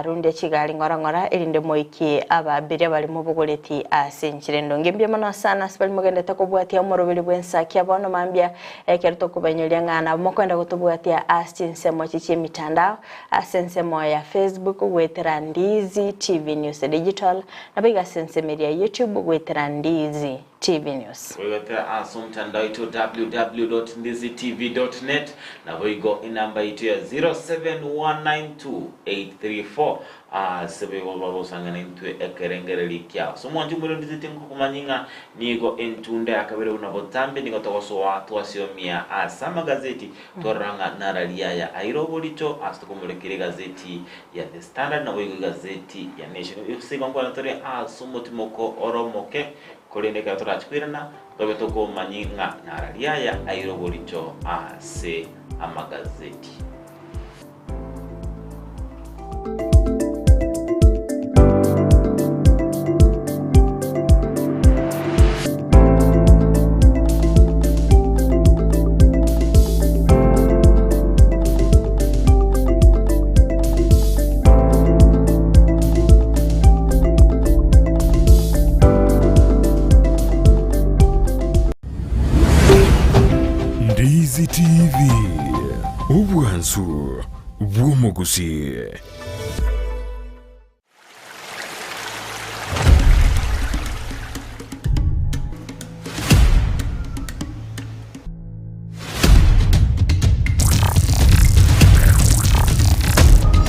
rundia chigari ng'ora ng'ora, erinde moikie ababiria baria mobogoreti ase enchera endonge. Mbuya mono sana ase baria mogendete kobwatia omoroberi bw'ensakia bono mambia, ekero tokobainyoria ng'a nabo mokoenda gotobwatia ase chinsemo echi chi'emitandao, ase ensemo ya Facebook goetera Ndizi TV News Digital, naboigo ase ensemo eria ya YouTube goetera Ndizi TV News. Goetera ase omotandao oito www.ndizitv.net naboigo enamba yaito ya 07192834 ase boigo bagosang'ana intwe ekerengererio kiao. Ase omwancho omorero Ndizi tinkokomanyia ng'a nigo entunda ya kabere buna botambe nigo togosoa twasiomia ase amagazeti twarora ng'a narari aya aire oborito ase tokomorekera egazeti ya The Standard naboigo egazeti ya Nation. Ase igo nkwana tore ase omotimoko ore omoke Korende ekero torachie koirana, tobe tokomanyia ng'a narari aya aire oborito ase amagazeti. Ndizi TV, obwansu bw'omogusii.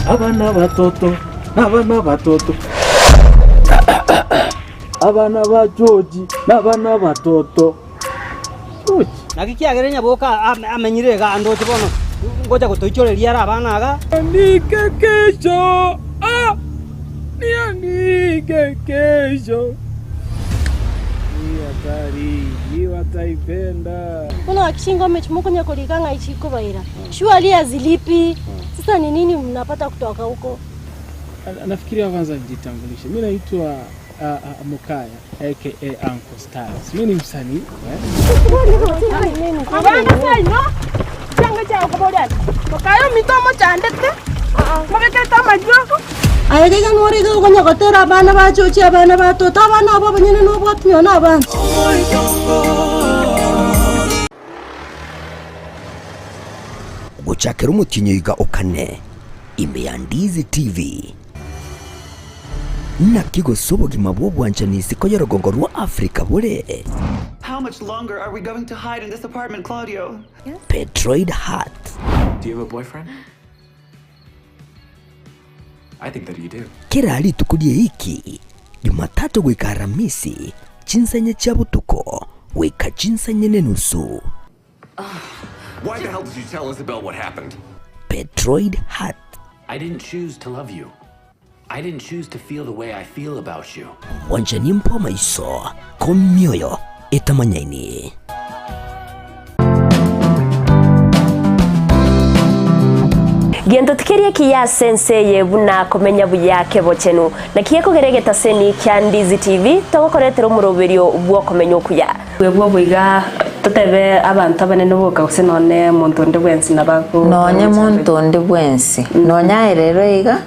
Abana batoto, abana batoto, abana ba George, nabana batoto. George. Naki kiagera nyaboka amenyire iga andoche bono ngocha gotoichoreria are abana iga. Niandike kesho, ah, niandike kesho. Ni hatari. Hii wataipenda. Mbona wakishingome chimokonya kulikanga ichikobaira shuali hazilipi. Sasa ni nini mnapata kutoka huko? Nafikiria kwanza nijitambulishe. Mi naitwa Mukaya aka Uncle Styles. Mi ni msanii eh? Abana saino changa chao koboria mokayo mitomo chandete mobekete amajoko Aye gaiga norige okonya gotera abana bachochi abana batoto abana abo abanyene nobwatumia na abana. Gochakera omotienyi oiga o kane, ime ya Ndizi TV. Naki gose obogima bw'obwanchani isiko y'orogongo rwa Africa bore? How much longer are we going to hide in this apartment, Claudio? Petroid Heart. Do you have a boyfriend? I think that you do. Kera rituko ri'eiki, Jumatatu goika Aramisi, chinsa chia botuko goika chinsa inye nenusu. Why the hell did you tell Isabel what happened? Petroid Heart. I didn't choose to love you. I didn't choose to feel the way I feel about you. Obwanchani mbw'amaiso komioyo etamanyaini. Gento tikeria ekiya ase ense eye buna komenya buya kebochenu. Naki gekogera egetaseni kia Ndizi TV togokoretera omoroberio bw'okomenya okuya. Bwebwo boiga totebe abanto abanene boka gose nonye monto onde bwensi nabo Nonye monto onde bwensi, nonye aye rero iga,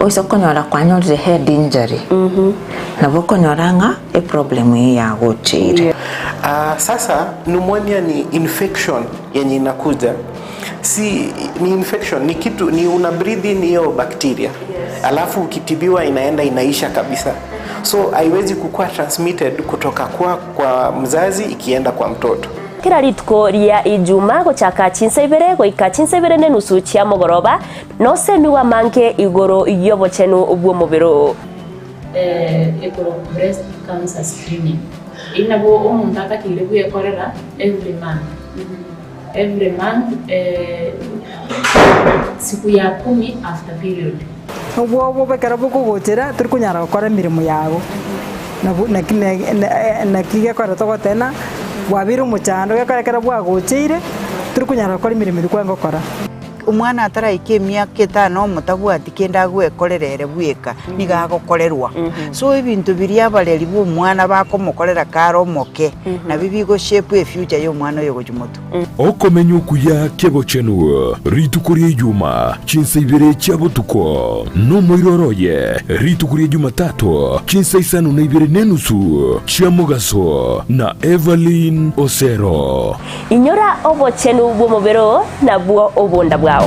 oise okonyora kwanyorire head injury, nabo okonyora ng'a eproblem eye yagocheire. Ah, sasa pneumonia ni infection yenye inakuja si ni infection ni kitu ni una breathe in hiyo bacteria alafu ukitibiwa inaenda inaisha kabisa so haiwezi kukuwa transmitted kutoka kwa, kwa mzazi ikienda kwa mtoto Kera rituko ria Ijuma gochaka chinsa ibere goika chinsa ibere nenusu chia mogoroba, nosemigwe amange igoro y'obochenu bw'omobere oo. Ekorokwa breast cancer screening. Eyio nabo omonto atakeire bwekorera every month. Every month siku ya kumi after period. Obwoba ekero bokogochera tori konyara gokora emeremo yago, nabo naki naki gekogera togoteba ng'a bwabeire omochando gekogera ekero bwagocheire tori konyara gokora emeremo eria kwarenge gokora. Omwana ataraika emiaka etano omotabwati kende agwekorera ere bweka, nigo agokorerwa. So ebinto biria abareri ba omwana bakomokorera kare omoke, nabio bigo shape efuture ya omwana oyo gochia motwe. Okomenya okuya k'ebochenu rituko ria Ijuma, chinsa ibere chia botuko, nomoiroro oye rituko ria Jumatato, chinsa isano na ibere nenusu chia mogaso, na Evelyn Osero. Inyora obochenu bw'omobere oo, nabwo obonda bwao.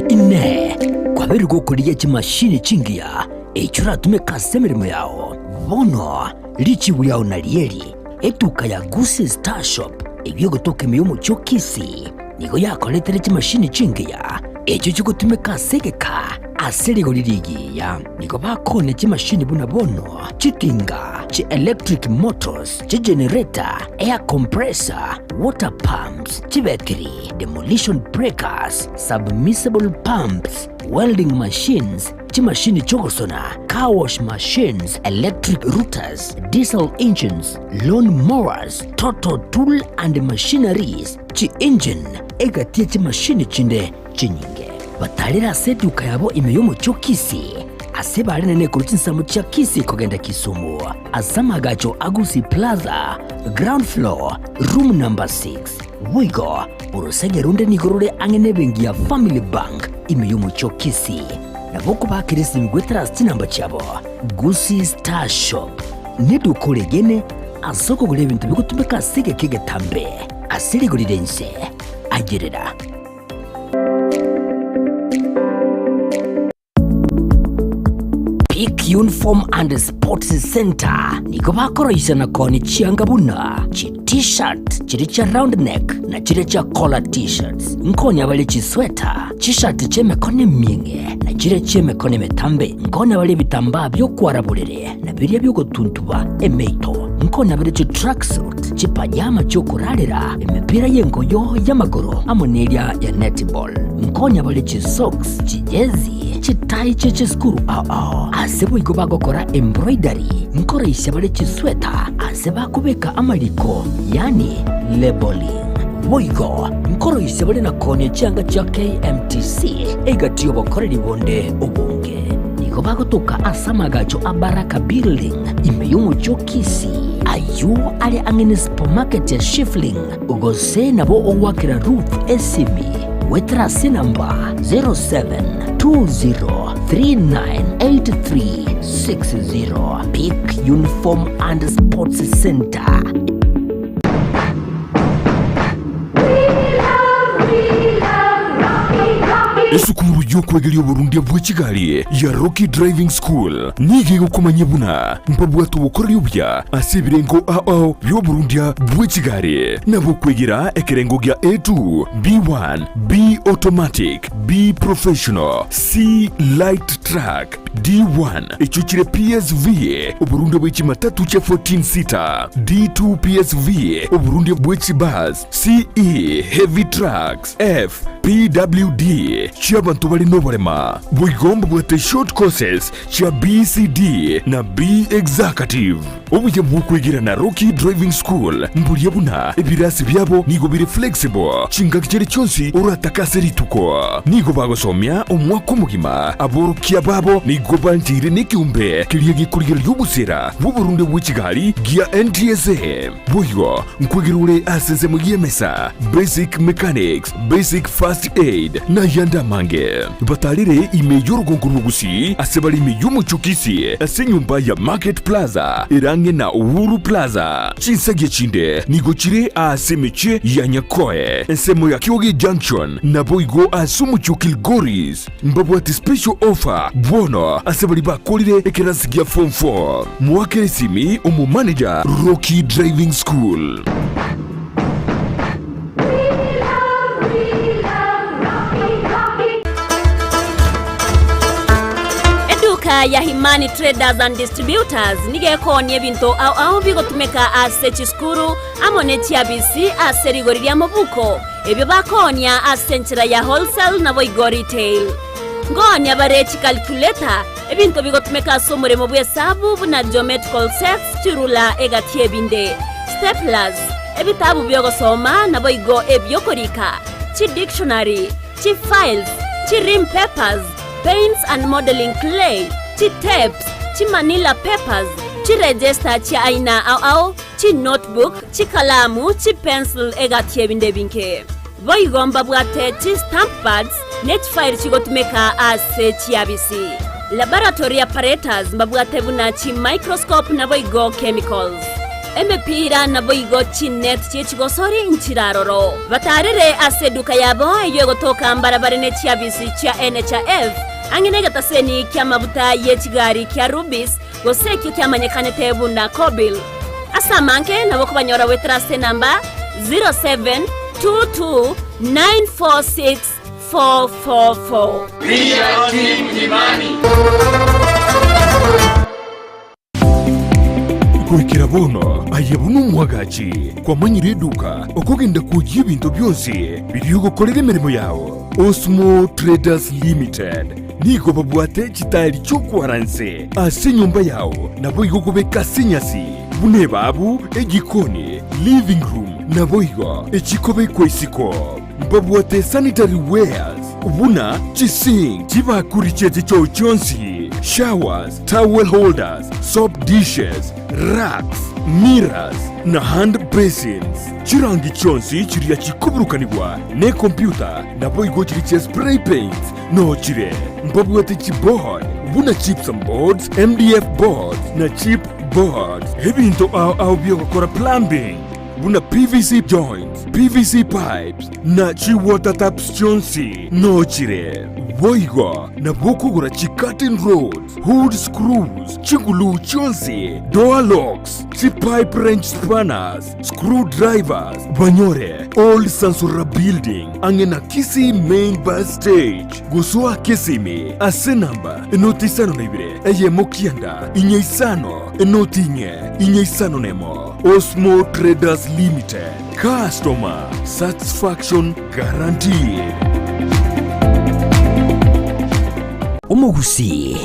Inee! Kwabeire gokorigia chimashini chingiya echio oratumeke ase emeremo yao? Bono richibu riao narieri, etuka ya Gusii Star Shop eyio egotoka ime y'omochie o Kisii, nigo yakoretere chimashini chingiya echio chigotumeka ase egeka ase rigori rigiya. Nigo bakoonia chimashini buna bono chitinga, chi electric motors, chigenerator, air compressor, water pumps, chibetiri, demolition breakers, submersible pumps, welding machines, chimashini chi'ogosona, car wash machines, electric routers, diesel engines, lawn mowers, total tool and machineries, chi-engine, egati ye chimashini chinde chinyinge. Batarire ase eduka yabo ime y'omochie o Kisii, ase barenene korwa chinsemo chia Kisii kogenda Kisumu, ase amagacho a Gusii Plaza, ground floor, room number 6. Boigo, orosege ronde nigo rore ang'e nebenki ya Family Bank ime y'omochie o Kisii. Nabo okobakera esimi goetera ase chinamba chiabo, Gusii Star Shop neduka oregene ase okogora ebinto bigotumeka ase egeka egetambe ase rigori ri'ense. Ayerera. Peak Uniform and Sports Centre nigo bakoroisia na koonia chianga buna chi T-shirt chiria chia round neck na chiria chia collar T-shirts. Nkonya bare chisweta, chishati chi'emekono emieng'e na chiria chi'emekono emetambe. Nkonya bare ebitambaa bi'okwara borere na biria bi'ogotuntuba emeito. Nkonya bare chitracksuit, chipajama chi'okorarera, emepira y'engoyo y'amagoro amo neria ya netball. Nkonya bare chisocks, chijezi, chitai chie chisukuru ao ao. Ase boigo bagokora embroidery, nkoraisia bare chisweta ase bakobeka amariko, yaani labelling. Boigo nkoroisia bare na koonia chianga chia KMTC egati y'obokoreri bonde obonge. Nigo bagotoka ase amagacho a Baraka Building ime y'omochie o Kisii, ayio are ang'e ne supermarket ya Shifling, gose nabo ogoakera Ruth esimi goetera ase enamba 0720398360. Peak Uniform and Sports Centre. Esukuru y'okwegeria oborundia bwe chigari ya Rocky Driving School nigo egokomanyia buna mbabwate obokoreri obuya ase ebirengo ao ao bi'oborundia bwe chigari nabo okwegera ekerengo gia A2, B1, B Automatic, B Professional, C Light Truck, D1 echio chire PSV, oborundia bwe chimatatu chia 14 seater, D2 PSV, oborundia bwe chibus, CE Heavy Trucks, F PWD chi'abanto bare noborema. Boigo mbabwate short courses chia BCD na B Executive. Obuya bw'okwegera na Rocky Driving School mboria buna ebirasi biabo nigo bire flexible chingaki chiria chionsi oratake ase rituko. Nigo bagosomia omwaka omogima, aborokia babo nigo bancheire nekeombe keria gekorigereria obosera bw'oborunde bwe chigari gia NTSA. Boigo nkwegera ore ase ensemo y'emesa, basic mechanics, basic first aid, na ayande amange. Batarire ime y'orogongo rw'Ogusii ase bare ime y'omochie o Kisii ase enyomba ya Market Plaza ere ang'e na Uhuru Plaza. Chinsagia chinde nigo chire aase emechie ya Nyakoe, ensemo ya Kioge Junction, naboigo ase omochie o Kilgoris. Mbabwate special offer bono ase baria bakorire ekerasi gia form 4. Moakere esimi omomanager Rocky Driving School. Eduka ya Himani Traders and Distributors nigo ekoonia ebinto ao ao bigotumeka ase chisukuru amo ne chiabisi ase rigori ria mobuko, ebio bakoonia ase enchera ya wholesale naboigo retail. Nkoonia bare chicalculator, ebinto bigotumeka ase omoremo bw'esabu buna geometrical sets, chirula egati ebinde, staplers, Ebitabu bi'ogosoma naboigo ebi'okorika, chidictionary, chifiles, chirim papers, paints and modelling clay, chitapes, chimanila papers, chiregister chia aina ao ao, chinotebook, chikalamu, chipencil egati ebinde ebinge. Boigo mbabwate chistamp pads ne chifairi chigotumeka ase chiabisi. Laboratory apparatus mbabwate buna chimicroscope naboigo chemicals. Emepira naboigo chinet chi'echigosori nchiraroro. Batarere ase eduka yabo eyio egotoka mbarabare ne chiabisi chia NHIF, ang'e negetaseni ki'amabuta ye chigari kia Rubis, gose ekio kiamanyekanete buna Kobil. Ase amange nabo okobanyora goetera ase enamba 0722946444. We are Team Imani. Goikera bono aye buna omwagachi kwamanyire eduka okogenda kwoyia ebinto bionsi biria ogokorera emeremo yao. Osmo Traders Limited nigo babwate chitaeri chi'okwara nse ase enyomba yao naboigo kobeka ase enyasi buna ebabu, ejikoni, living room naboigo echikobekwa isiko. Mbabwate sanitary wares buna chisink, chibakuri chie chichoo chionsi, showers, towel holders, soap dishes, racks, mirrors na hand basins. Chirangi chionsi chiria chikoburukanigwa nekompyuta naboigo chiria chia spray paints noo chire. Mbabwate chiboard buna gypsum boards, MDF boards na chip boards. Ebinto ao ao biogokora plumbing buna PVC joints, PVC pipes na chi water taps chionsi noo chire. Boigo nabo okogora chi curtain rods, hood screws, chiguluu chionsi, door locks, chi pipe wrench spanners, screw drivers, banyore Old Sansura Building ang'e na Kisii Main Bus Stage. Gosoa Kisimi ase namba 052 eyemo kianda inya isano. Enoti inye, inye isano nemo. Osmo Traders Limited. Customer satisfaction guaranteed. Omogusii,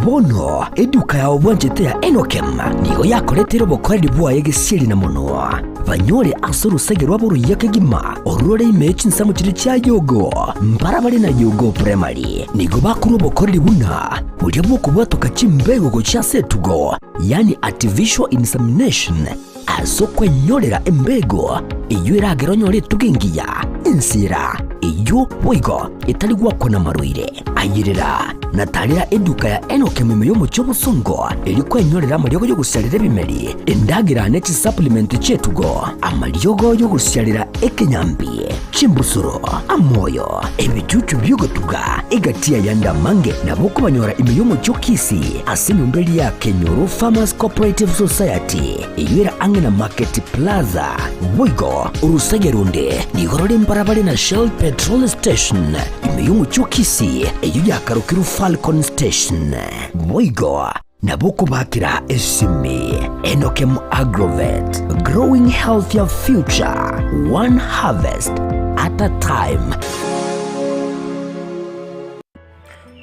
bono eduka yao bwanchete ya Enokem nigo yakoretire obokoreri bwaye gesieri na monwa. Banyore ase orosege rwabo oruya kegima, orore ime ye chinsemo chiria chia Yogo, mbarabare na Yogo Primary. Nigo bakorwa obokoreri buna boria bw'okobwatoka chimbego gochia ase etugo, yaani artificial insemination, ase okwenyorera embego eyio eragere onyore etugo engiya, ensera eyio boigo etari gwakwa namarwaire. Ayerera na tarera eduka ya Enock ime y'omochie obosongo, erio kwenyorera amariogo y'ogosiarera ebimeri, endagera ne chisupplement chi'etugo, amariogo y'ogosiarera ekenyambi, chimbusuro, amoyo, ebichuchu bi'ogotuga, egati y'ayande amange nabo okobanyora ime y'omochie o Kisii ase enyomba eria ya Kenyoro Farmers Cooperative Society eyio ere ang'e na Market Plaza. Boigo orosege ronde nigo rore mbarabare na Shell Petrol Station ime y'omochie o Kisii eyio yakarokirwe Falcon Station. Boigo nabo okobakera esimi Enokem Agrovet, growing healthier future, one harvest at a time.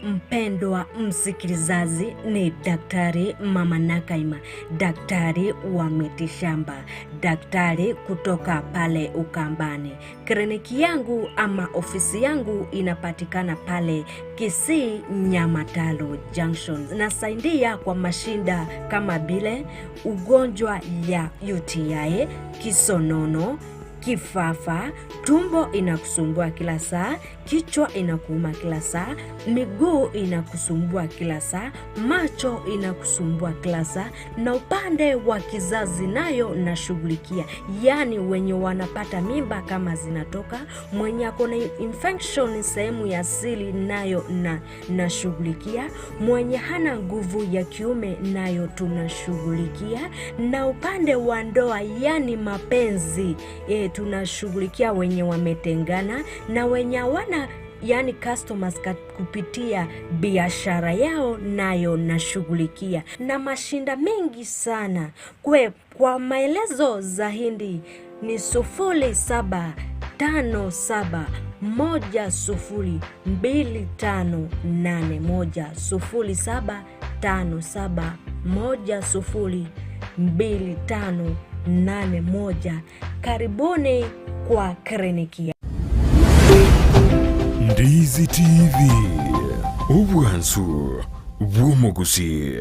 Mpendwa msikilizaji, ni Daktari Mama Nakaima, daktari wa mitishamba, daktari kutoka pale Ukambani. Kliniki yangu ama ofisi yangu inapatikana pale Kisii Nyamataro Junction. Nasaidia kwa mashinda kama vile ugonjwa ya UTI, kisonono, kifafa, tumbo inakusumbua kila saa, kichwa inakuuma kila saa, miguu inakusumbua kila saa, macho inakusumbua kila saa, na upande wa kizazi nayo nashughulikia, yaani wenye wanapata mimba kama zinatoka, mwenye ako na infection sehemu ya siri nayo na nashughulikia, mwenye hana nguvu ya kiume nayo tunashughulikia, na upande wa ndoa yani mapenzi e, tunashughulikia wenye wametengana na wenye hawana yani customers kupitia biashara yao nayo nashughulikia, na mashinda mengi sana kwe. Kwa maelezo zaidi ni 0757102581, 0757102581. Karibuni kwa kliniki. Ndizi TV, obwansu bw'omogusii.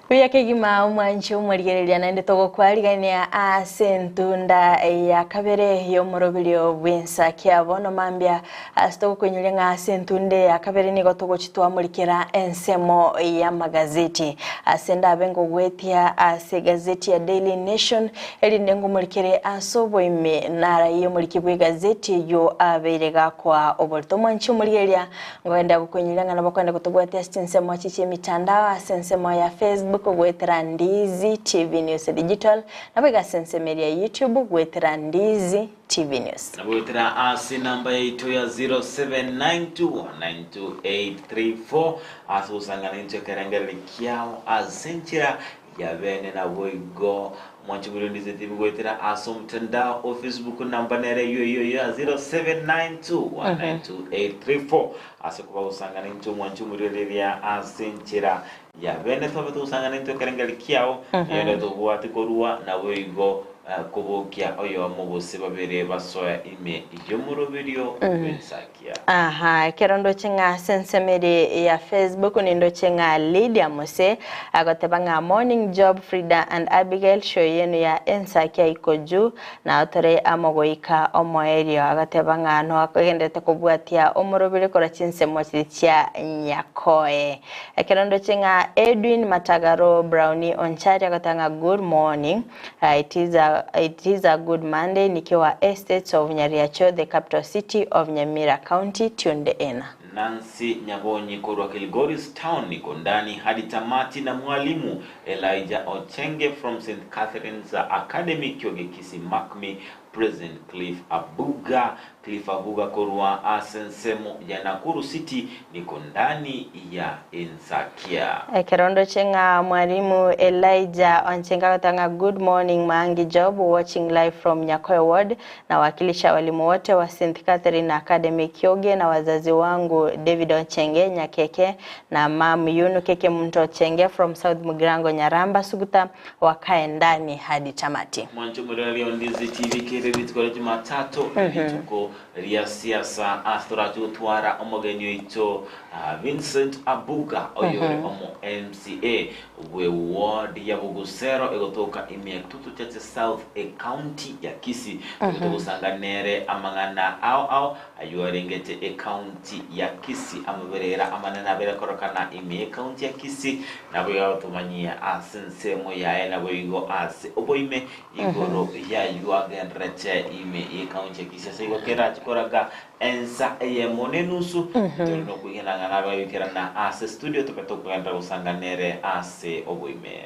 Buya kegima omwanchi omorigereria naende togokwarigania ase entunda ya kabere y'omoroberio bw'ensa kia bono mambia ase togokoinyoria ng'a ase entunda ya kabere nigo togochi twamorikera ensemo y'amagazeti ase ndabe ngogwetia ase egazeti ya Daily Nation erinde ngomorikere ase oboime naraiye omoriki bw'egazeti eyio abeire gakoa oborito omwanchi omorigereria Ngoenda gokoinyoria ng'a nabo kwenda gotobwatia ase chinsemo echi chi'emitandao ase ensemo ya Facebook goetera Ndizi TV News Digital, naboigo ase ensemo eria ya YouTube goetera Ndizi TV News. Na goetera ase enamba yaito ya 0792192834 ase ogosangana intwe ekerengererio kiao ase enchera ya bene naboigo mwanche bw'Eriondize TV goetera ase omotandao o Facebook namba nere eyio eyio eyio ya 0792192834 ase koba gosangana intwe mwanche omorigereria ase enchera ya bene tobe togosangana intwe ekerengeri kiao eyende tobwate korua naboigo eh, kobokia oyomo gose babere basoe ime y'omoroberio bw'ensakia. Aha, ekero ndoche ng'a ase ensemo ere ya Facebook nindoche ng'a Lydia Mose agoteba ng'a morning job Frida and Abigail show yenu ya ensakia iko juu nao tore amo goika omoerio agoteba ng'a noagenderete kobwatia omorobere korwa chinsemo chiria chia Nyakoe. Ekero ndoche ng'a Edwin Matagaro Brownie Onchari agoteba ng'a good morning it is a. It is a good Monday nikiwa Estates of Nyariacho the capital city of Nyamira County tuned in. Nancy Nyabonyi korwa Kilgoris Town niko ndani hadi tamati na mwalimu Elijah Ochenge from St Catherine's Academy Kioge Kisii mark me present Cliff Abuga Cliff Abuga korwa ase ensemo ya Nakuru City niko ndani ya Ensakia. Ekero ndoche ng'a mwalimu Elijah Onchenge agoteba ng'a good morning Maangi Job watching live from Nyakoe ward nawakilisha walimu wote wa St Catherine Academy Kioge na wazazi wangu David Ochenge Nyakeke na mam Yunu Keke Muntu Ochenge from South Mugirango Nyaramba Suguta wakae ndani hadi tamati. Mwanche omorero o Ndizi TV kere rituko ria Jumatatu rituko ria siasa ase torache gotwara omogeni oito Vincent Abuga oyore omo MCA bwe ward ya Bogusero egotoka ime ya Kitutu Chache South ecounty ya Kisii. Tobe togosanga nere amang'ana ao ao ayio arengete ecounty ya Kisii amaberera amanene abere korokana ime yecounty ya Kisii naboigo agotomanyia ase ensemo yaye naboigo ase oboime igoro y'ayio agenderete ime yecounty ya Kisii. Ase igo kerache koraga ensa eyemo nenusu tore nokwegena ng'a nabe agoikerana ase studio tobe tokogenderera gosanga nere ase oboime.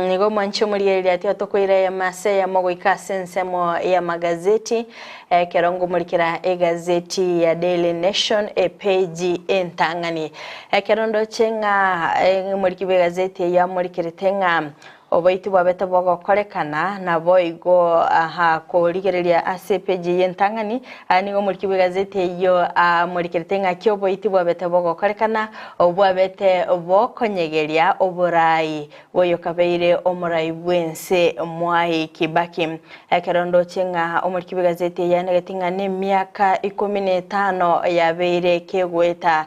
Nigo mwanche omorigereria tiga tokoira eyemo ase eyemo goika ase ensemo y'amagazeti Ekero ngomorikera egazeti ya Daily Nation epeji entang'ani, ekero ndoche ng'a omoriki bw'egazeti eyio amorikerete ng'a oboiti bwabete bogokorekana, naboigo aha korigereria ase epeji eyio entang'ani, nigo omoriki bw'egazeti eyio amorikerete ng'aki oboiti bwabete bogokorekana, obwabete bokonyegeria oborai Bw'oyokabeire omorai bw'ense Mwai Kibaki. Ekero ndoche ng'a omoriki bw'egazeti eye anegeti ng'a nemiaka ikomi na etano yabeire kegoeta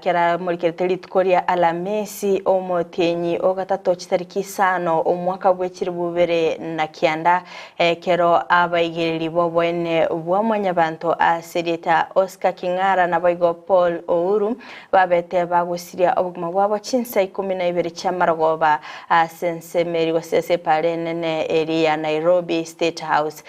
kera amorikerete rituko ria Alamisi omotienyi o gatato chitariki isano omwaka bwe chilifu bibere na kianda ekero abaigereri b'oboene bwa mwanyabanto ase erieta Oscar King'ara naboigo Paul Ouru Babete bagosiria obogima bwabo chinsa ikomi na ibere chi'amarogoba ase ensemo eria gose ase epaara enene eria ya Nairobi State House.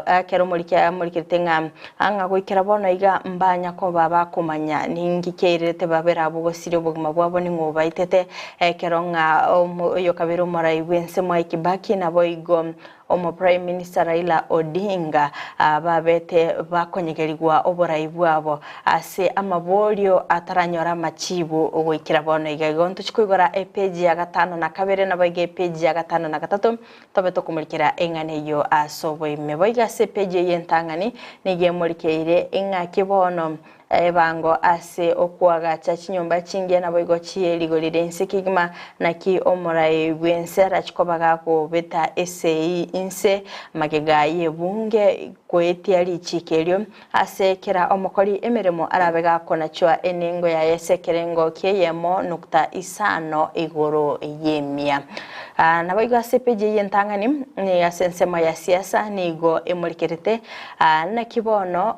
Ekero omoriki amorikerete ng'a ang'a goikera bono iga mbanya koba bakomanya ninki kiairerete babere abwo gosiria obogima bwabo ning'o obaitete ekero ng'a oyokabere omorai bw'ense Mwai Kibaki naboigo Omo Prime Minister Raila Odinga babete bakonyegerigwa oborai bwabo ase amaborio ataranyora amachibu goikera bono iga. Igo ntochi koigora epeji ya gatano na kabere naboigo epeji ya gatano na gatato tobe tokomorikera eng'ana eyio ase oboime. Boigo ase epeji eyio entang'ani nigo emorikeire ing'aki bono Ebango ase okoagacha chinyomba chingiya naboigo chie rigori ri'ense kegima, naki omorai bw'ense arache koba gakobeta esegi inse magega y'ebunge goetia richiiko erio, ase kera omokori emeremo arabe gakonachwa enengo yaye ase ekerengo ki'eyemo nukta isano igoro y'emia. Naboigo ase epeji eye entang'ani, ase ensemo ya siasa nigo emorikerete Naki bono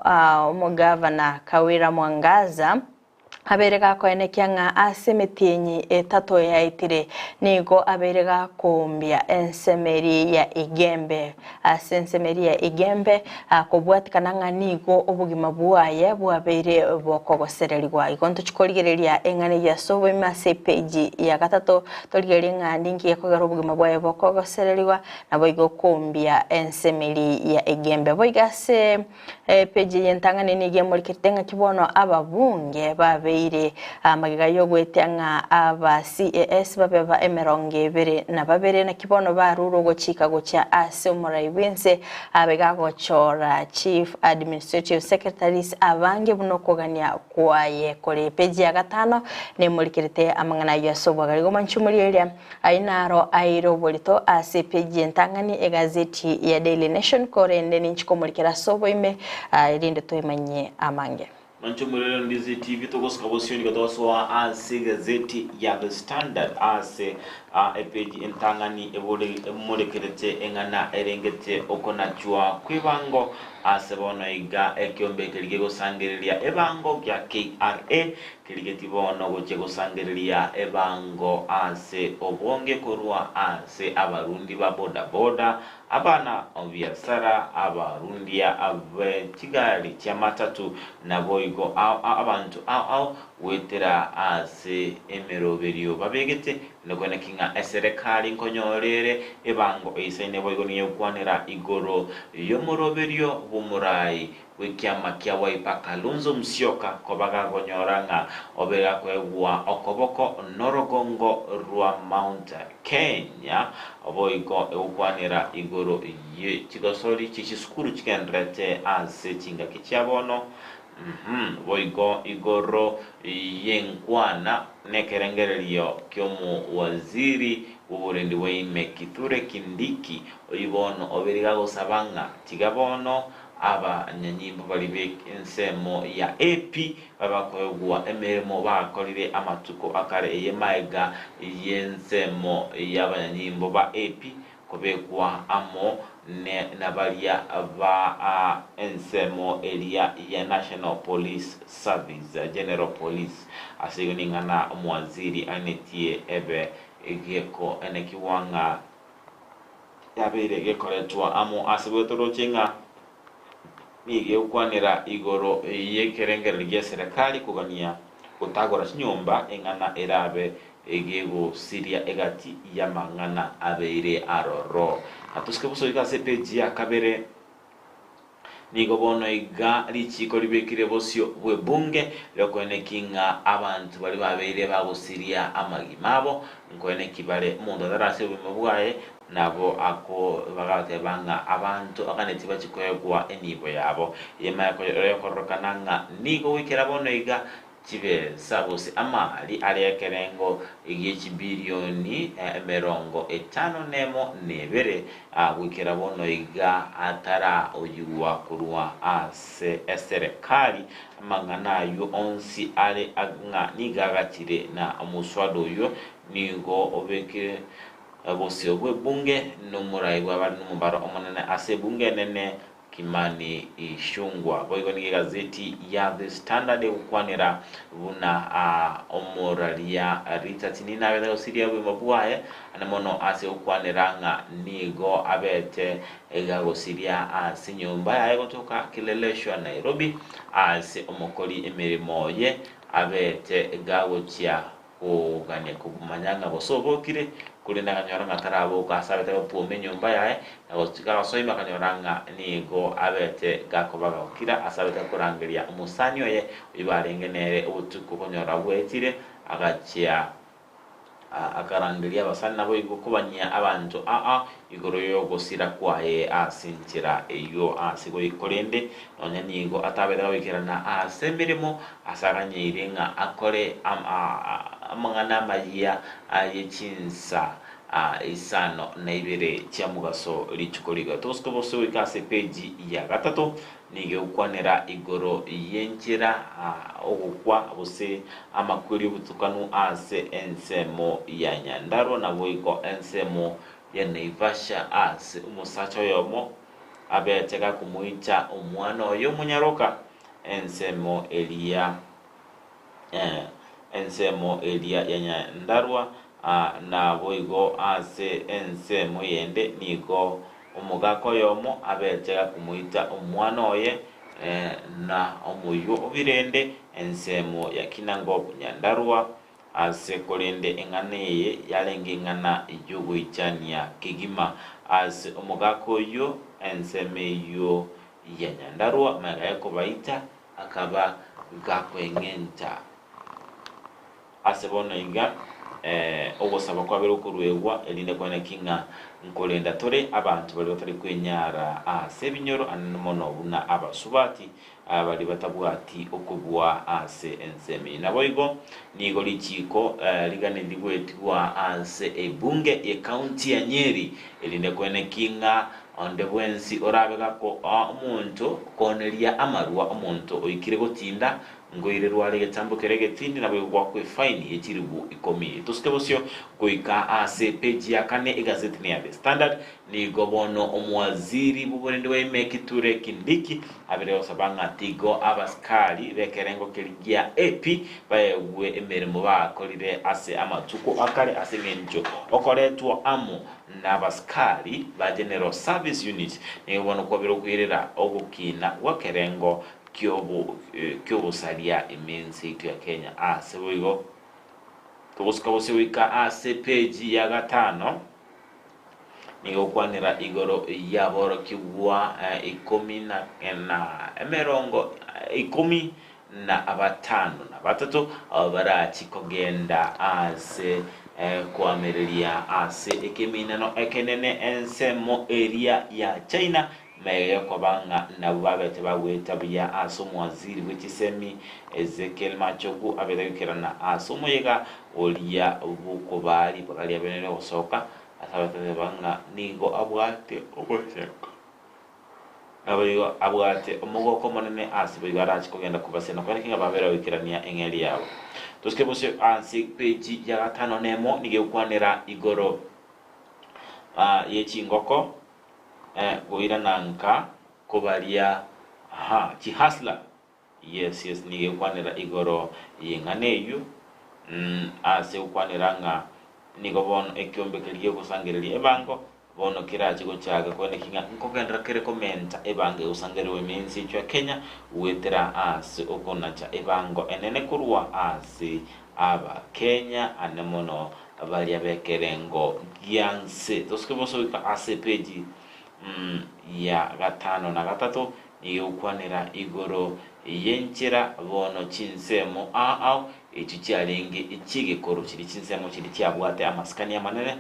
omogavana Kawira Mwangaza abeire gakoenekia ng'a ase emetienyi etato yaetire nigo abeire gakoombia ensemeri ya Igembe ase ensemeri ya Igembe kobwatikana ng'a nigo obogima bwaye bwabeire bokogosererigwa. Igo ntochi korigereria eng'ana eyio ase oboime ase epeji ya gatato torigererie ng'a ninki gekogera obogima bwaye bokogosererigwa Naboigo koombia ensemeri ya egembe. Boigo ase epeji eye entang'ani nigo emorikerete ng'aki bono ababunge babeire magega y'ogoetia ng'a aba CAS babe ba emerongo ebere na babere naki bono barure ogochika gochia ase omorai bw'ense abe gagochora Chief Administrative Secretaries abange buna okogania kwaye kore. Epeji ya gatano nemorikerete amang'ana ayio ase obwagare. Gomancha omorieria Ayio naro aeire oborito ase epeji entang'ani egazeti ya Daily Nation, korende ninche komorikera ase oboime, erinde toimanyie amange. Manche omorero Ndizi TV togosuka bosio nigo togosoa ase egazeti ya The Standard ase. Epeji entang'ani emorekerete eng'ana erengete okonachwa kw'ebango ase bono iga ekeombe keria kegosangereria ebango gia KRA kerigeti bono gochia gosangereria ebango ase obonge korwa ase abarundi ba boda boda, abana obiasara, abarundia be chigari chi'amatatu naboigo abanto ao ao goetera ase emeroberio babegete Nokweneki ng'a eserekari nkonyora ere ebango eisaine boigo neyokwanera igoro y'omoroberio bw'omorai bw'ekiama kia Wiper Kalonzo Musyoka koba gakonyora ng'a obe gakoegwa okoboko norogongo rwa Mount Kenya boigo egokwanera igoro ye chigosori chie chisukuru chigendererete ase chingaki chia bono Boigo igoro y'enkwana nekerengererio ki'omowaziri bw'oborendi bwa ime Kithure Kindiki, oyio bono obeire gagosaba ng'a tiga bono abanyanyimbo baria b'ensemo ya AP babe bakoegwa emeremo bakorire amatuko akare eye maega y'ensemo y'abanyanyimbo ba AP Kobekwa amo nabaria ba ensemo eria ya National Police Service, General Police. Ase igo ning'ana omowaziri anetie ebe gekoenekigwa ng'a yabeire gekoretwa amo ase bwetoroche ng'a nigo egokwanera igoro y'ekerengererio gi'eserekari kogania gotagora chinyomba eng'ana erabe Egegosiria egati y'amang'ana abeire aroro. Na tosike bosa goika ase epeji ya kabere. Nigo bono iga richiiko ribekire bosio bw'ebunge riokoeneki ng'a abanto baria babeire bagosiria amagima abo, nkoeneki bare omonto atarase obogima bwaye, nabo ako bagateba ng'a abanto aganeti bachie koegwa enibo yabo. Eyemo ekororokana ng'a nigo goikera bono iga Chibesa gose amari are ekerengo gie chibilioni emerongo etano nemo nebere, goikera bono iga ataraoyigwa korwa ase eserekari. Amang'ana ayio onsi are ng'a nigo agachire na omoswada oyio nigo obekire bosio bw'ebunge nomorai bw'abare nomobaro omonene ase ebunge enene Kimani Ichung'wa. Boigo nigo egazeti ya The Standard egokwanera buna omoraria Richard Nina abete gosiria obogima bwaye ande mono ase gokwanera ng'a nigo abete gagosiria ase enyomba yaye gotoka Kileleshwa Nairobi ase omokori emeremo oye abete gagochia Kogania komanya ng'a gose obokire, korende akanyora ng'a taraboka ase abete gotuoma enyomba yaye, na gochika agosoima akanyora ng'a nigo abete gakoba gokira ase abete korangeria omosani oye oyio barenge nere obotuko konyora bwetire, agachia akarangeria abasani naboigo kobanyia abanto aa igoro y'ogosira kwaye ase enchera eyio ase korende nonya nigo atabete goikerana ase emeremo Ase aganyeire ng'a akore amang'ana amayia ye chinsa isano na ibere chia mogaso rituko rigo. Togosuka bose goika ase epeji ya gatato, nigo egokwanera igoro y'enchera ogokwa gose amakweri obotukanu ase ensemo ya Nyandarua naboigo ensemo ya Naivasha ase omosacha oyomo abete gakomoita omwana oye omonyaroka. Ensemo eria ensemo eria ya nyandarua, naboigo ase ensemo yende nigo omogaka oyomo abete gakomoita omwana oye na omoyio o birende, ensemo ya Kinangop nyandarua, ase korende eng'ana eye yarenge eng'ana y'ogoichania kegima ase omogaka oyio, ensemo eyio ya nyandarua magega y'okobaita akaba gakweng'enta. Ase bono iga ogosaba kwabeire gokoruegwa, erinde kweneki ng'a nkorenda tore abanto baria batari kwenyara ase ebinyoro, anene mono buna abasubati baria batabwati okobua ase ensemo eye. Naboigo nigo richiiko riganeti goetigwa ase ebunge y'ecounty ya Nyeri, erinde kweneki ng'a Onde bwensi orabe gakoa omonto kooneria amarwa omonto oikire gotinda, Nkoirerwe are egetambo keria egetindi, naboigo goakwa efaini ye chilifu ikomi. Tosuke bosio goika ase epeji ya kane egazetini ya The Standard. Nigo bono omowaziri bw'oborendi bwa ime Kithure Kindiki abere gosaba ng'a tigo abasikari b'ekerengo keria gia AP baegwe emeremo bakorire ase amatuko akare ase eng'encho okoretwa amo nabasikari ba General Service Unit nigo bono kwabire okoirera ogokina gw'ekerengo ki'obosaria ime ense yaito ya Kenya. Ase boigo togosuka bosio goika ase peji ya gatano nigo gokwanera igoro y'aborokigwa ikomi na emerongo ikomi na abatano na batato abwo barachie kogenda ase koamereria ase ekeminano ekenene ensemo eria ya China Magega yokoba ng'a nabwo babete bagoeta buya ase omowaziri bwe chisemi Ezekiel Machogu abete goikerana ase omoyega oria bw'okobaa ribaga riabeene riogosoka ase abateteba ng'a nigo abwate ogoseka naboigo abwate omogoko omonene ase boigo arache kogenda kobasena kweneki ng'a babere goikerania eng'eria yabo. Tosike bosio ase peji ya gatano nemo nigo egokwanera igoro ye chingoko Goirana nka kobaria aha chihustler yes yes nigo egokwanera igoro yeng'ana eyio ase gokwanera ng'a nigo bono ekiombe keria gegosangereria ebango bono kerache gochaka koeneki ng'a nkogenderera kere komenta ebango egosangererwa ime ense yaito ya Kenya goetera ase okonacha ebango enene korwa ase Abakenya ane mono baria b'ekerengo gia nse. Tosuke bosa goika ase epeji ya gatano na gatato, nigo egokwanera igoro y'enchera bono chinsemo ao ao echio chiarenge echi'egekoro chiria chinsemo chiria chiabwate amasikani amanene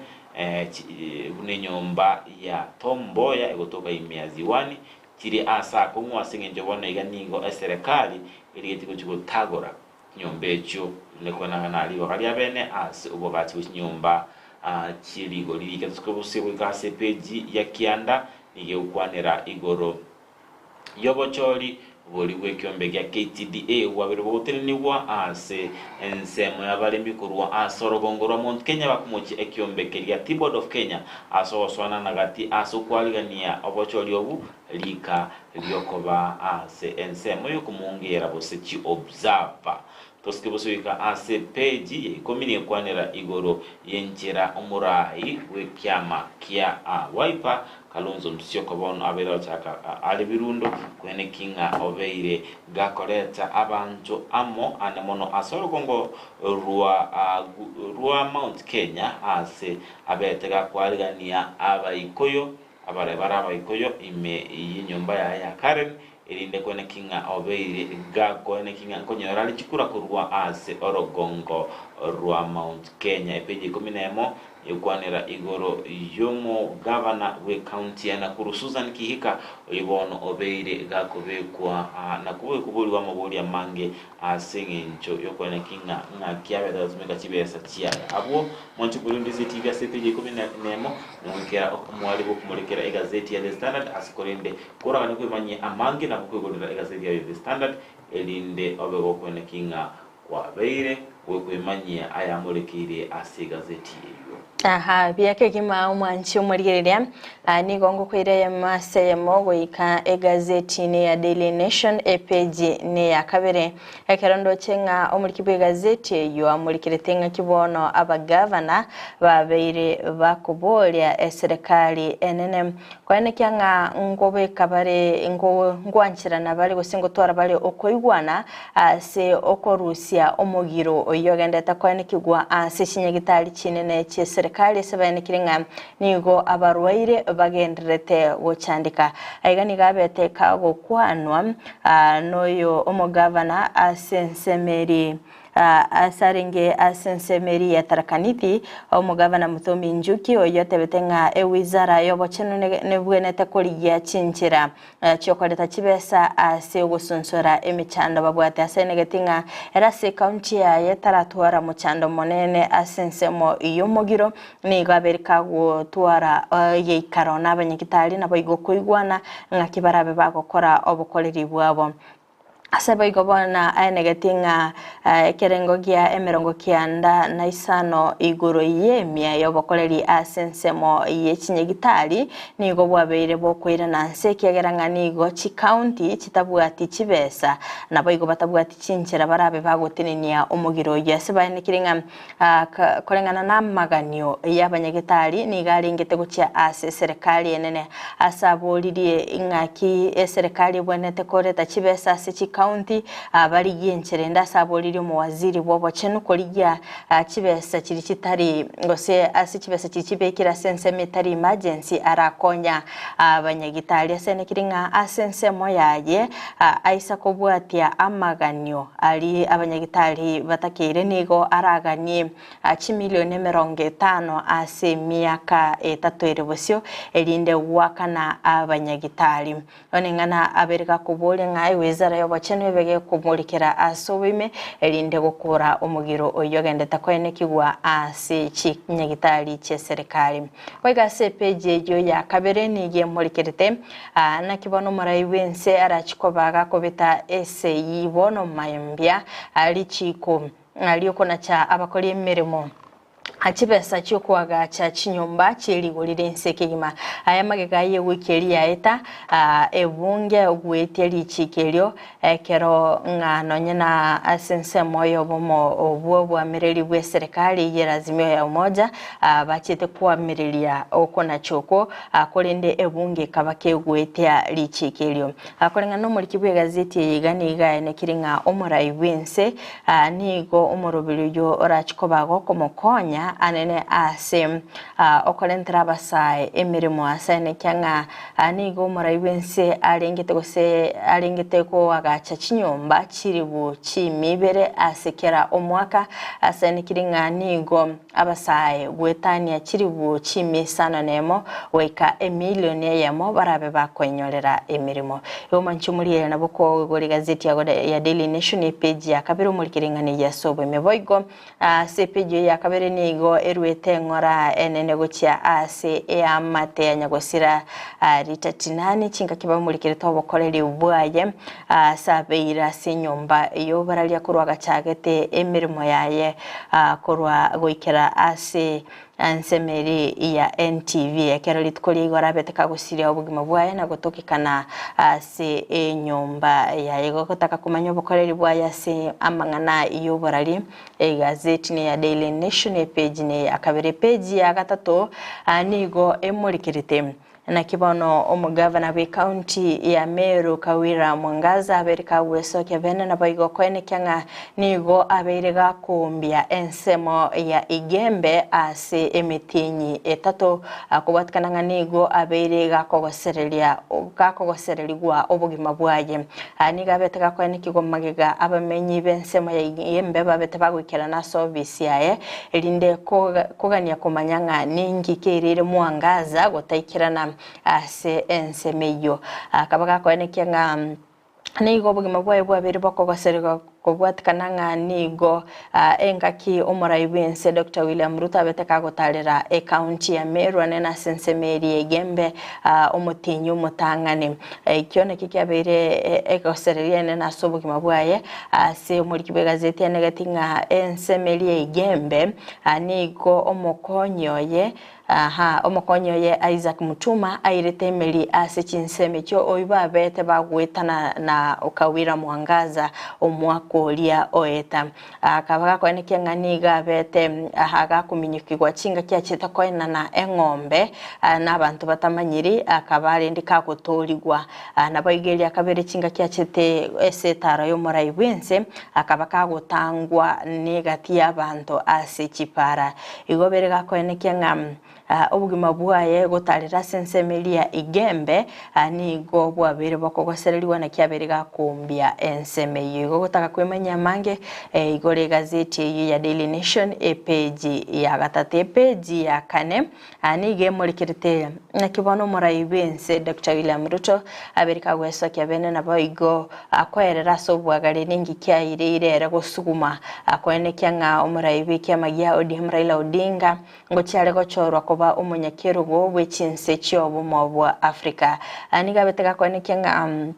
buna enyomba ya Tom Mboya egotoka ime ya Ziwani chire ase akong'u ase eng'encho bono iga nigo eserekari erigetie gochia gotagora Chinyomba echio nekwenang'ana ribaga riabene ase obogachi bwe chinyomba chie rigori rike tosuke bosio goika ase epeji ya kianda nigo egokwanera igoro y'obochori boria bw'ekiombe gia KTDA bwabire bogotenenigwa ase ensemo y'abaremi korwa ase orogongo rwa Mount Kenya bakomochia ekiombe keria Tea Board of Kenya ase ogosoanana gati ase okwarigania obochori obu Rika riokoba ase ensemo yokomongera gose chi-observer. Tosike bosio goika ase peji ya ikomi nekwanera igoro yenchera omorai bw'ekiama kia Wiper Kalonzo Musyoka bono abeire gochaka are birundo koeneki ng'a obeire gakoreta abanto amo ane mono ase orogongo rwa rwa Mount Kenya ase abete gakwarigania Abaikoyo Abare bare Abaikoyo ime y'enyomba yaye ya Karen, erinde koeneki ng'a obeire gakoeneki ng'a nkonyora are chikura korwa ase orogongo rwa Mount Kenya. Epeji ya ikomi na emo egokwanera igoro y'omogavana bw'ecounty ya Nakuru Susan Kihika oyio bono obeire gakobekwa na koborigwa amabori amange ase eng'encho y'okoeneki ng'a ng'aki abete gotumeka chibesa chiaye. Abwo mwanche korwa Ndisi TV ase epeji ya ikomi na emo Nogoikera omwari bw'okomorekera egazeti ya The Standard ase korende koraganie kwemanyia amange nabo kwegorera egazeti yaye The Standard erinde obe gokweneki ng'a kwabeire gwekwemanyia ayamorekeire ase egazeti eyio. Aha, buya kegima omwanchi omorigereria, ah, nigo ngokoira eyemo ase eyemo goika egazeti neya Daily Nation epeji neya kabere. Ekero ndoche ng'a omoriki bw'egazeti eyio amorikerete ng'aki bono abagavana babeire bakoboria eserekari enene koenekia ng'a ngobeka bare ngwancherana bare gose ngotwara bare okoigwana ase okorusia omogiro oyio ogendete koenekigwa ase chinyagitari chinene chi'eserekari ase baenekire ng'a nigo abarwaire bagendererete gochandeka. Aiga nigo abete kagokwanwa Noyo omogavana ase ensemo eria ase arenge ase ensemo eria ya Tharaka Nithi, omogavana Muthomi Njuki, oyio otebete ng'a ewizara y'obochenu nebwenerete korigia chinchera chiokoreta chibesa ase ogosonsora emechando babwate ase enegeti ng'a ere ase ekaunti yaye taratwara mochando monene ase ensemo y'omogiro Nigo abeire kagotwara egeikaro nabanyagitari, naboigo koigwana ng'aki barabe bagokora obokoreri bwabo. Ase boigo bono aenegetie ng'a ekerengo gia emerongo kianda na isano igoro y'emia y'obokoreri ase ensemo ye chinyagitari nigo bwabeire bokoirana nse ekiagera ng'a nigo chikaunti chitabwati chibesa naboigo batabwati chinchera barabe bagotenenia omogiro oyio ase baenekire ng'a Koreng'ana namaganio y'abanyagetari nigo arengete gochia ase eserekari enene ase aboririe ing'aki eserekari ebwenerete koreta chibesa ase chikaunti barigie enchera ende ase aboririe omowaziri bw'obochenu korigia chibesa chiria chitari gose ase chibesa chiria chibekire ase ensemo etari emergency arakonya abanyagitari asenekire ng'a ase ensemo yaye aisa kobwatia amaganio Aria abanyagitari batakeire nigo araganie chimilioni 50 ase emiaka etato ere bosio, erinde goakana abanyagitari. Bono ing'ana abere gakoboria ng'a ewizara y'obochenu ebe gekomorikera ase oboime, erinde gokora omogiro oyio ogendete koenekigwa ase chinyagitari chi'eserekari. Goika ase epeji eyio ya kabere nigo emorikerete Aa, naki bono omorai bw'ense arachie koba gakobeta esegi bono mambia richiiko ri'okonacha abakori emeremo chibesa chi'okoagacha chinyomba chie rigori ri'ense kegima. Aya magega y'ewiki eria yaeta, ebunge goetia richiiko erio Ekero ng'a nonye na ase ensemo y'obomo obwo obwamereri bw'eserekari ye Azimio ya Umoja bachete koamereria okonacha okwo, korende ebunge ekaba kegoetia richiiko erio. Koreng'ana nomoriki bw'egazeti eye iga nigo aenekire ng'a omorai bw'ense nigo omoroberi oyio orache koba gokomokonya anene ase okorentera abasae emeremo ase aenekia ng'a Aa nigo omorai bw'ense arengete gose arengete koagacha chinyomba chilifu chimia ibere ase kera omwaka, asenekire ng'a nigo abasae goetania chilifu 501 goika emilioni eyemo barabe bakoenyorera emeremo. Igo omanche omorigereria nabo koigora egazeti yago ya Daily Nation epeji ya kabere omorikere ing'ana eyio ase oboime. Boigo Ase epeji eye ya kabere nigo eruete eng'ora enene gochia ase eamate ya nyagosira Rita Tinani, chingaki bamorikerete obokoreri bwaye ase abeire ase enyomba y'oboraria korwa agachagete emeremo yaye korwa goikera ase Ensemeri ya NTV ekero rituko ria igoro abete kagosiria obogima bwaye na gotokekana ase enyomba yaye. Gotaka komanya obokoreri bwaye ase amang'ana y'oborari, egazeti neya Daily Nation epeji neya kabere. Epeji ya gatato nigo emorikerete Naki bono omogavana bw'ecounty ya Meru Kawira Mwangaza abeire kagwesokia bene naboigo koenekia ng'a nigo abeire gakoombia ensemo ya Igembe ase emetienyi etato kobwatikana ng'a nigo abeire gakogosereria gakogosererigwa obogima bwaye. Nigo abete gakoenekigwa magega abamenyi b'ensemo ya Igembe babete bagoikerana ase obisi yaye erinde kogania komanya ng'a ninki keirire Mwangaza gotaikerana ase ensemo eyio. Akaba gakoenekia ng'a nigo obogima bwaye bwabeire bokogoserigwa kobwatikana ng'a nigo engaki omorai bw'ense Doctor William Ruto abete kagotarera ecounty ya Meru anene ase ensemo eria Igembe omotienyi omotang'ani. Ekio nakio kiabeire egosereria enene ase obogima bwaye Ase omoriki bw'egazeti anegeti ng'a ensemo eria Igembe nigo omokonyi oye aha omokonyi oye Isaac Mutuma airete emeri ase chinsemo echio oyio babete bagoetana na Kawira Mwangaza omwaka oria oeta. Akaba gakoenekia ng'a nigo abete aha gakominyokigwa chingaki achiete koenana eng'ombe na abanto batamanyiri akaba arende kagotoorigwa. Naboigo eria kabere chingaki achete ase etaaro y'omorai bw'ense, akaba kagotangwa negati y'abanto ase chipara. Igo bere gakoenekia ng'a obogima bwaye gotarera ase ensemo eria igembe nigo bwabeire bokogosererigwa naki abeire gakombia ensemo eyio. Igo gotaka kwemanyia amange, igora egazeti eyio ya Daily Nation epeji ya gatato. Epeji ya kane Nigo emorekerete naki bono omorai bw'ense Doctor William Ruto abeire kagwesokia bene naboigo akoerera ase obwagare ninki kiaireire ere gosuguma koenekia ng'a omorai bw'ekiama gia ODM Raila Odinga ngochia are gochorwa koba omonyakerogo bwe chinse chi'obomo bwa Africa. Nigo abete gakoenekia ng'a.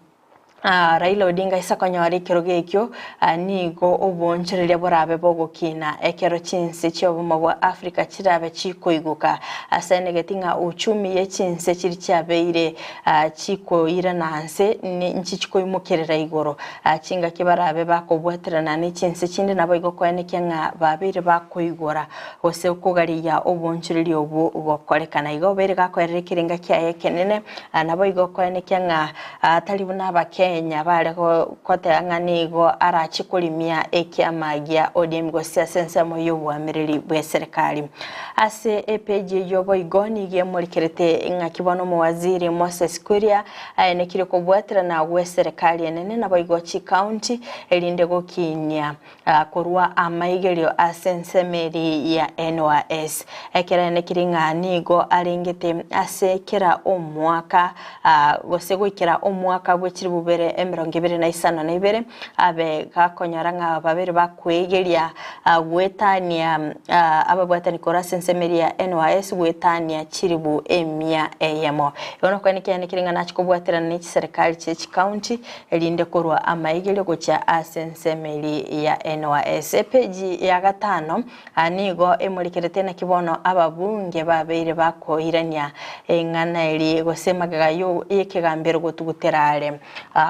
Raila Odinga ase konyora ekerogo ekio nigo oboonchoreria borabe bogokina ekero chinse chi'obomo bwa Africa chirabe chikoiguka ase enegeti ng'a uchumi ye chinse chiri chiabeire chikoirana nse nchichikoimokerera igoro. Chingaki barabe bakobwaterana ne chinse chinde naboigo koenekia ng'a babeire bakoigora gose kogarigia oboonchoreria obwo gokorekana. Igo obeire gakoerera ekerenga kiaye ekenene naboigo koenekia ng'a Tari buna Abakenya bare goteba ng'a nigo arache korimia ekiama gia ODM gose ase ensemo y'oboamereri bw'eserekari. Ase epeji eyio boigo nigo emorikerete ng'aki bono omowaziri Moses Kuria aenekire kobwaterana gw'eserekari enene naboigo chikaunti erinde gokinia korwa amaigerio ase ensemo eria ya NYS. Ekerenekiri ng'a nigo arengete ase kera omwaka gose goikera omwaka bwe chilifu bibere emerongo ebere na isano na ibere, abe gakonyora ng'a babere bakweigeria goetania ababwatani korwa ase ensemo eria ya NYS goetania chilifu emia eyemo. Igo nokwane ekerenekiri ng'a nachia kobwaterana ne chiserekari chie chikaunti erinde korwa amaigerio gochia ase ensemo eria ya NYS. Epeji ya gatano nigo emorikerete naki bono ababunge babeire bakoirania eng'ana eri gose magega y'ekegambero gotugutera are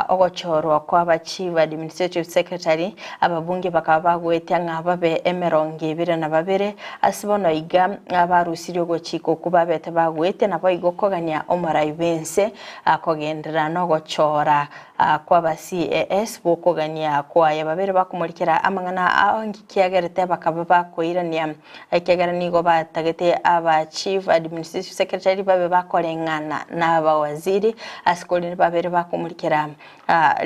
ogochorwa kw'aba Chief Administrative Secretary, ababunge bakaba bagoetia ng'a babe emerongo ebere na babere ase bono iga barusirie ogochika okwo babete bagoetia naboigo kogania omorai bw'ense Kogenderera nogochora kw'aba CAS bw'okogania kwaye babere bakomorikera amang'ana ao nkiagerete bakaba bakoirania ekiagera nigo batagete aba Chief Administrative Secretary babe bakoreng'ana nabawaziri ase korende babere bakomorikera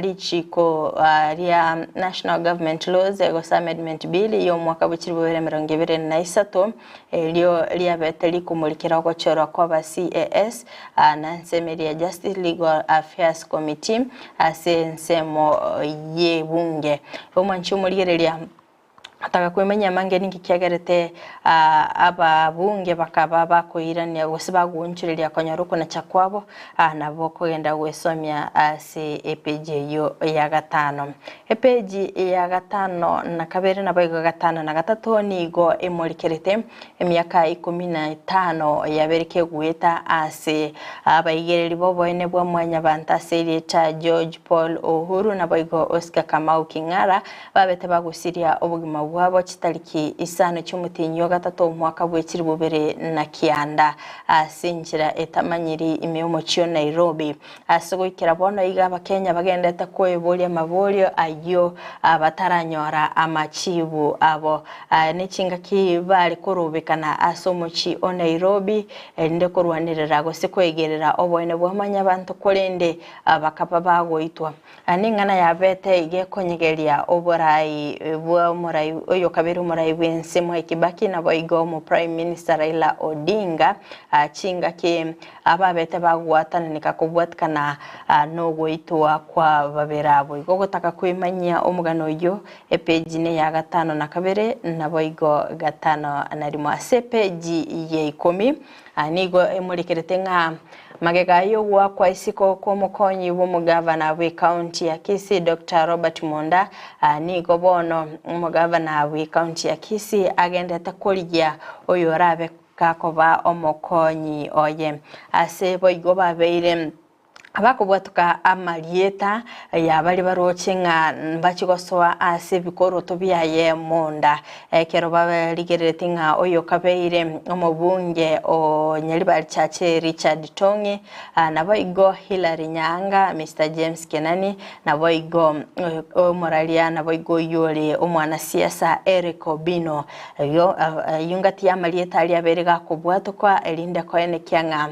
Richiiko ria National Government Laws gose Amendment Bill y'omwaka bwe chilifu bibere emerongo ebere na isato, erio riabete rikomorikera ogochorwa kw'aba CAS na ensemo eria ya Justice Legal Affairs Committee ase ensemo y'ebunge. Omwanchi omorigereria. Tagakwemanyia amange ninki kiagerete ababunge bakaba bakoirania gose bagoonchoreria konyora okonacha kwabo, nabo kogenda gwesomia ase epeji eyio ya gatano. Epeji ya gatano na kabere naboigo gatano na gatato nigo emorikerete emiaka ikomi na etano yabere kegoeta ase abaigereri b'oboene bwa mwanyabanto ase erieta George Paul Uhuru naboigo Oscar Kamau King'ara Babete bagosiria obogima bwabo chitariki isano chi'omotienyi o gatato omwaka bwe chilifu bibere na kianda ase enchera etamanyiri ime y'omochie o Nairobi. Ase goikera bono iga Abakenya bagendete koeboria amaborio ayio bataranyora amachibu abo. Ne chingaki bare korobekana ase omochie o Nairobi erinde korwanerera gose koegerera oboene bwa mwanyabanto korende bakaba bagoitwa. Na neng'ana yabete iga ekonyegeria oborai bw'omorai oyokabere omorai bw'ense Mwai Kibaki naboigo omo Prime Minister Raila Odinga chingaki ababete bagwatananeka kobwatikana nogoitwa kwa babere abwo. Igo ogotaka kwemanyia omogano oyio epeji neya gatano na kabere naboigo gatano na rimo. Ase epeji ya ikomi nigo emorekerete ng'a Magega y'ogoakwa isiko kw'omokonyi bw'omogavana bw'ecounty ya Kisii Doctor Robert Monda, nigo bono omogavana bw'ecounty ya Kisii agendete korigia oyorabe gakoba omokonyi oye. Ase boigo babeire abakobwatoka amarieta ya baria baroche ng'a mbachie gosoa ase ebikoroto biaye Monda. Ekero barigereretie ng'a oyo kabeire omobunge o Nyaribari Church Richard Tong'i, naboigo Hillary Nyaanga, Mister James Kenani, naboigo omoraria naboigo oyio ore omwanasiasa Eric Obino. Eyio eyio ngati y'amarieta aria abeire gakobwatokwa erinde koenekia ng'a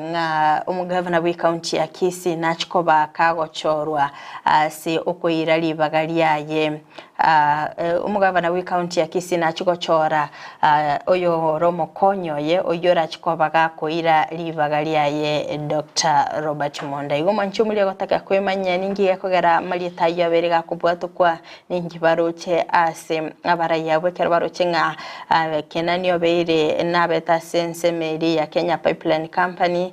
ng'a omogavana bw'ecounty ya Kisii nachie koba kagochorwa ase okoira ribaga riaye. Omogavana bw'ecounty ya Kisii nachie gochora oyore omokonyi oye oyio orache koba gakoira ribaga riaye Doctor Robert Monda. Igo omwanchi omoria ogotaka kwemanyia ninki gekogera amarieta ayio abere gakobwatokwa ninki baroche ase abarai abwo ekero baroche ng'a Kenani obeire nabete ase ensemo eria ya Kenya Pipeline Company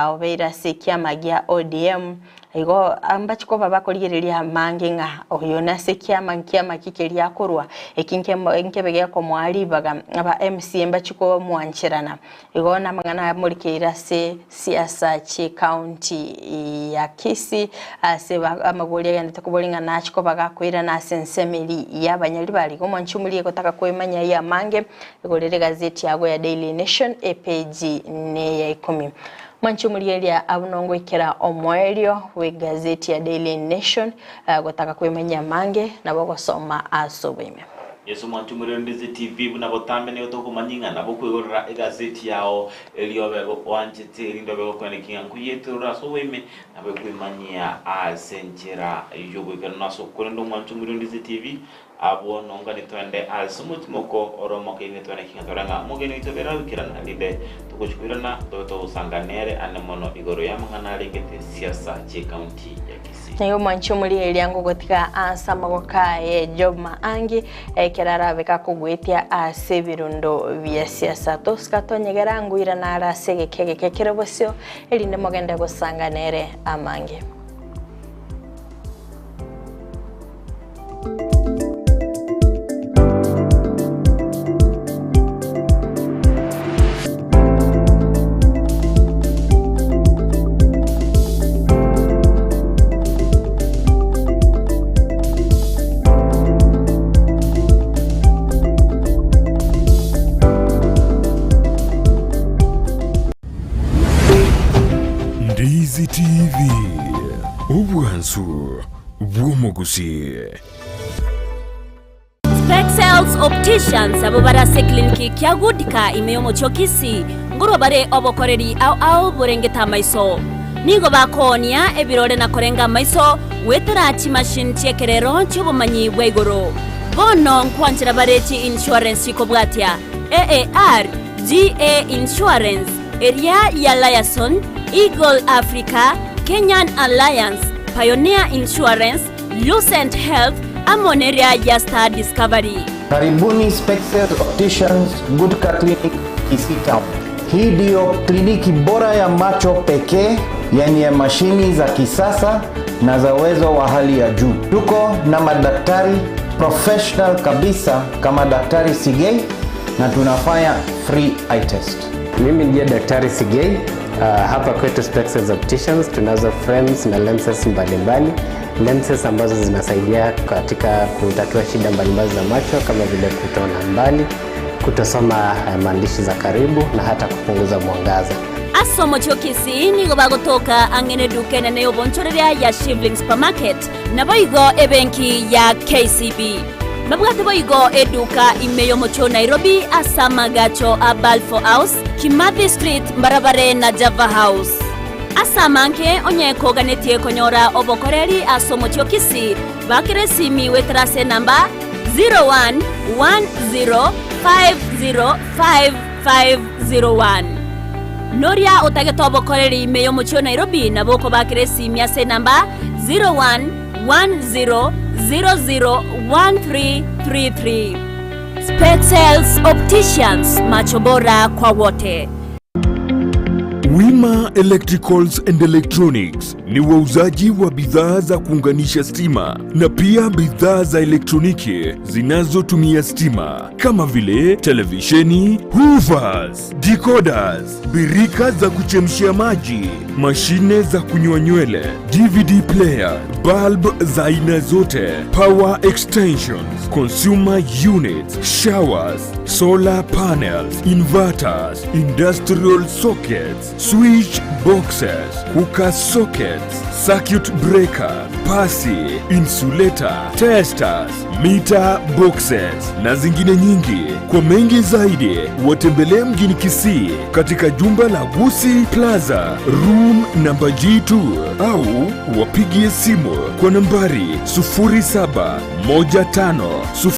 obeire ase ekiama gia ODM. Igo mbachi koba bakorigereria amange ng'a oyo nase ekiama nkiama ki keria akorwa, eki nkebe gekomoa ribaga, aba MCA mbachi komwancherana. Igo namang'ana amorikeire ase siasa chi'ecounty ya Kisii ase amabori agenderete koboria ng'a nachi koba gakoirana ase ensemo eria y'abanyaribari. Igo omwanchi omoria egotaka kwemanya ayio amange, igorera egazeti yago ya Daily Nation epeji neya ikomi. Mwanche omorigereria abwo nongoikera omoerio bw'egazeti ya Daily Nation gotaka kwemanyia amange nabo ogosoma ase oboime. Yeso mwanche omorendeze TV buna botambe nigo tokomanyia ng'a nabo okoigorera egazeti yao erio obe oanchete erinde obe gokoenekia ng'a nkoyetorore ase oboime nabo ekwemanyia ase enchera y'oboikeranu ase okorenda omwanche omorendeze TV Abwo nongani twende ase omotimoko ore omokeene twene king'atore ng'a omogeni oito bere agoikerana, erinde togochia koirana tobe togosanga nere ane mono igoro y'amang'ana arengete siasa chi'ecounty ya Kisii. Nigo omwanchi omorigereria ngogotiga ase amaboko aye Job Maangi ekero arabe gakogwetia ase ebirundo bia siasa. Tosika tonyegera ngoirana are ase egeka egeke kere bosio erinde mogende gosanga nere amange. Ndizi TV, obwansu bw'omogusii. Spexels Opticians abwo bare ase ekliniki kia Goodka ime y'omochie o Kisii ngorwa bare obokoreri ao ao borengete amaiso. Nigo bakoonia ebirore na korenga amaiso goetera chimachine chi'ekerero chi'obomanyi bwa igoro. Bono nkwanchera bare chi insurance chikobwatia AAR, GA Insurance, eria ya Liaison, Eagle Africa, Kenyan Alliance, Pioneer Insurance, Lucent Health, amo neria ya Star Discovery. Karibuni Spexel Opticians Gutka Clinic Kisii Town. Hii ndiyo kliniki bora ya macho pekee yenye mashini za kisasa na za uwezo wa hali ya juu. Tuko na madaktari professional kabisa kama Daktari Sigei na tunafanya free eye test. Mimi ndiye Daktari Sigei. Hapa kwetu Spexels Opticians tunazo frames na lenses mbalimbali, lenses ambazo zinasaidia katika kutatua shida mbalimbali za macho kama vile kutoona mbali, kutosoma maandishi za karibu na hata kupunguza mwangaza. Ase omochie o Kisii nigo bagotoka ang'e neduka enene y'obonchoreria ya Shivling Supermarket, naboigo ebenki ya KCB. Babwate boigo eduka ime y'omochie o Nairobi ase amagacho a Balfour House, Kimathi Street mbarabare na Java House. Ase amange onye koganetie konyora obokoreri ase omochie o Kisii, bakera esimi goetera ase enamba 0110505501. Noria otagete obokoreri ime y'omochie o Nairobi nabo okobakera esimi ase enamba 01 10001333. Spexels Opticians, macho bora kwa wote. Wima Electricals and Electronics ni wauzaji wa bidhaa za kuunganisha stima na pia bidhaa za elektroniki zinazotumia stima kama vile televisheni, hoovers, decoders, birika za kuchemshia maji, mashine za kunyoa nywele, DVD player, bulb za aina zote, power extensions, consumer units, showers, solar panels, inverters, industrial sockets, switch boxes, cooker sockets, circuit breaker, pasi, insulator, testers, meter boxes na zingine nyingi. Kwa mengi zaidi watembelee mjini Kisii katika jumba la Gusii Plaza room namba G2 au wapigie simu kwa nambari 0715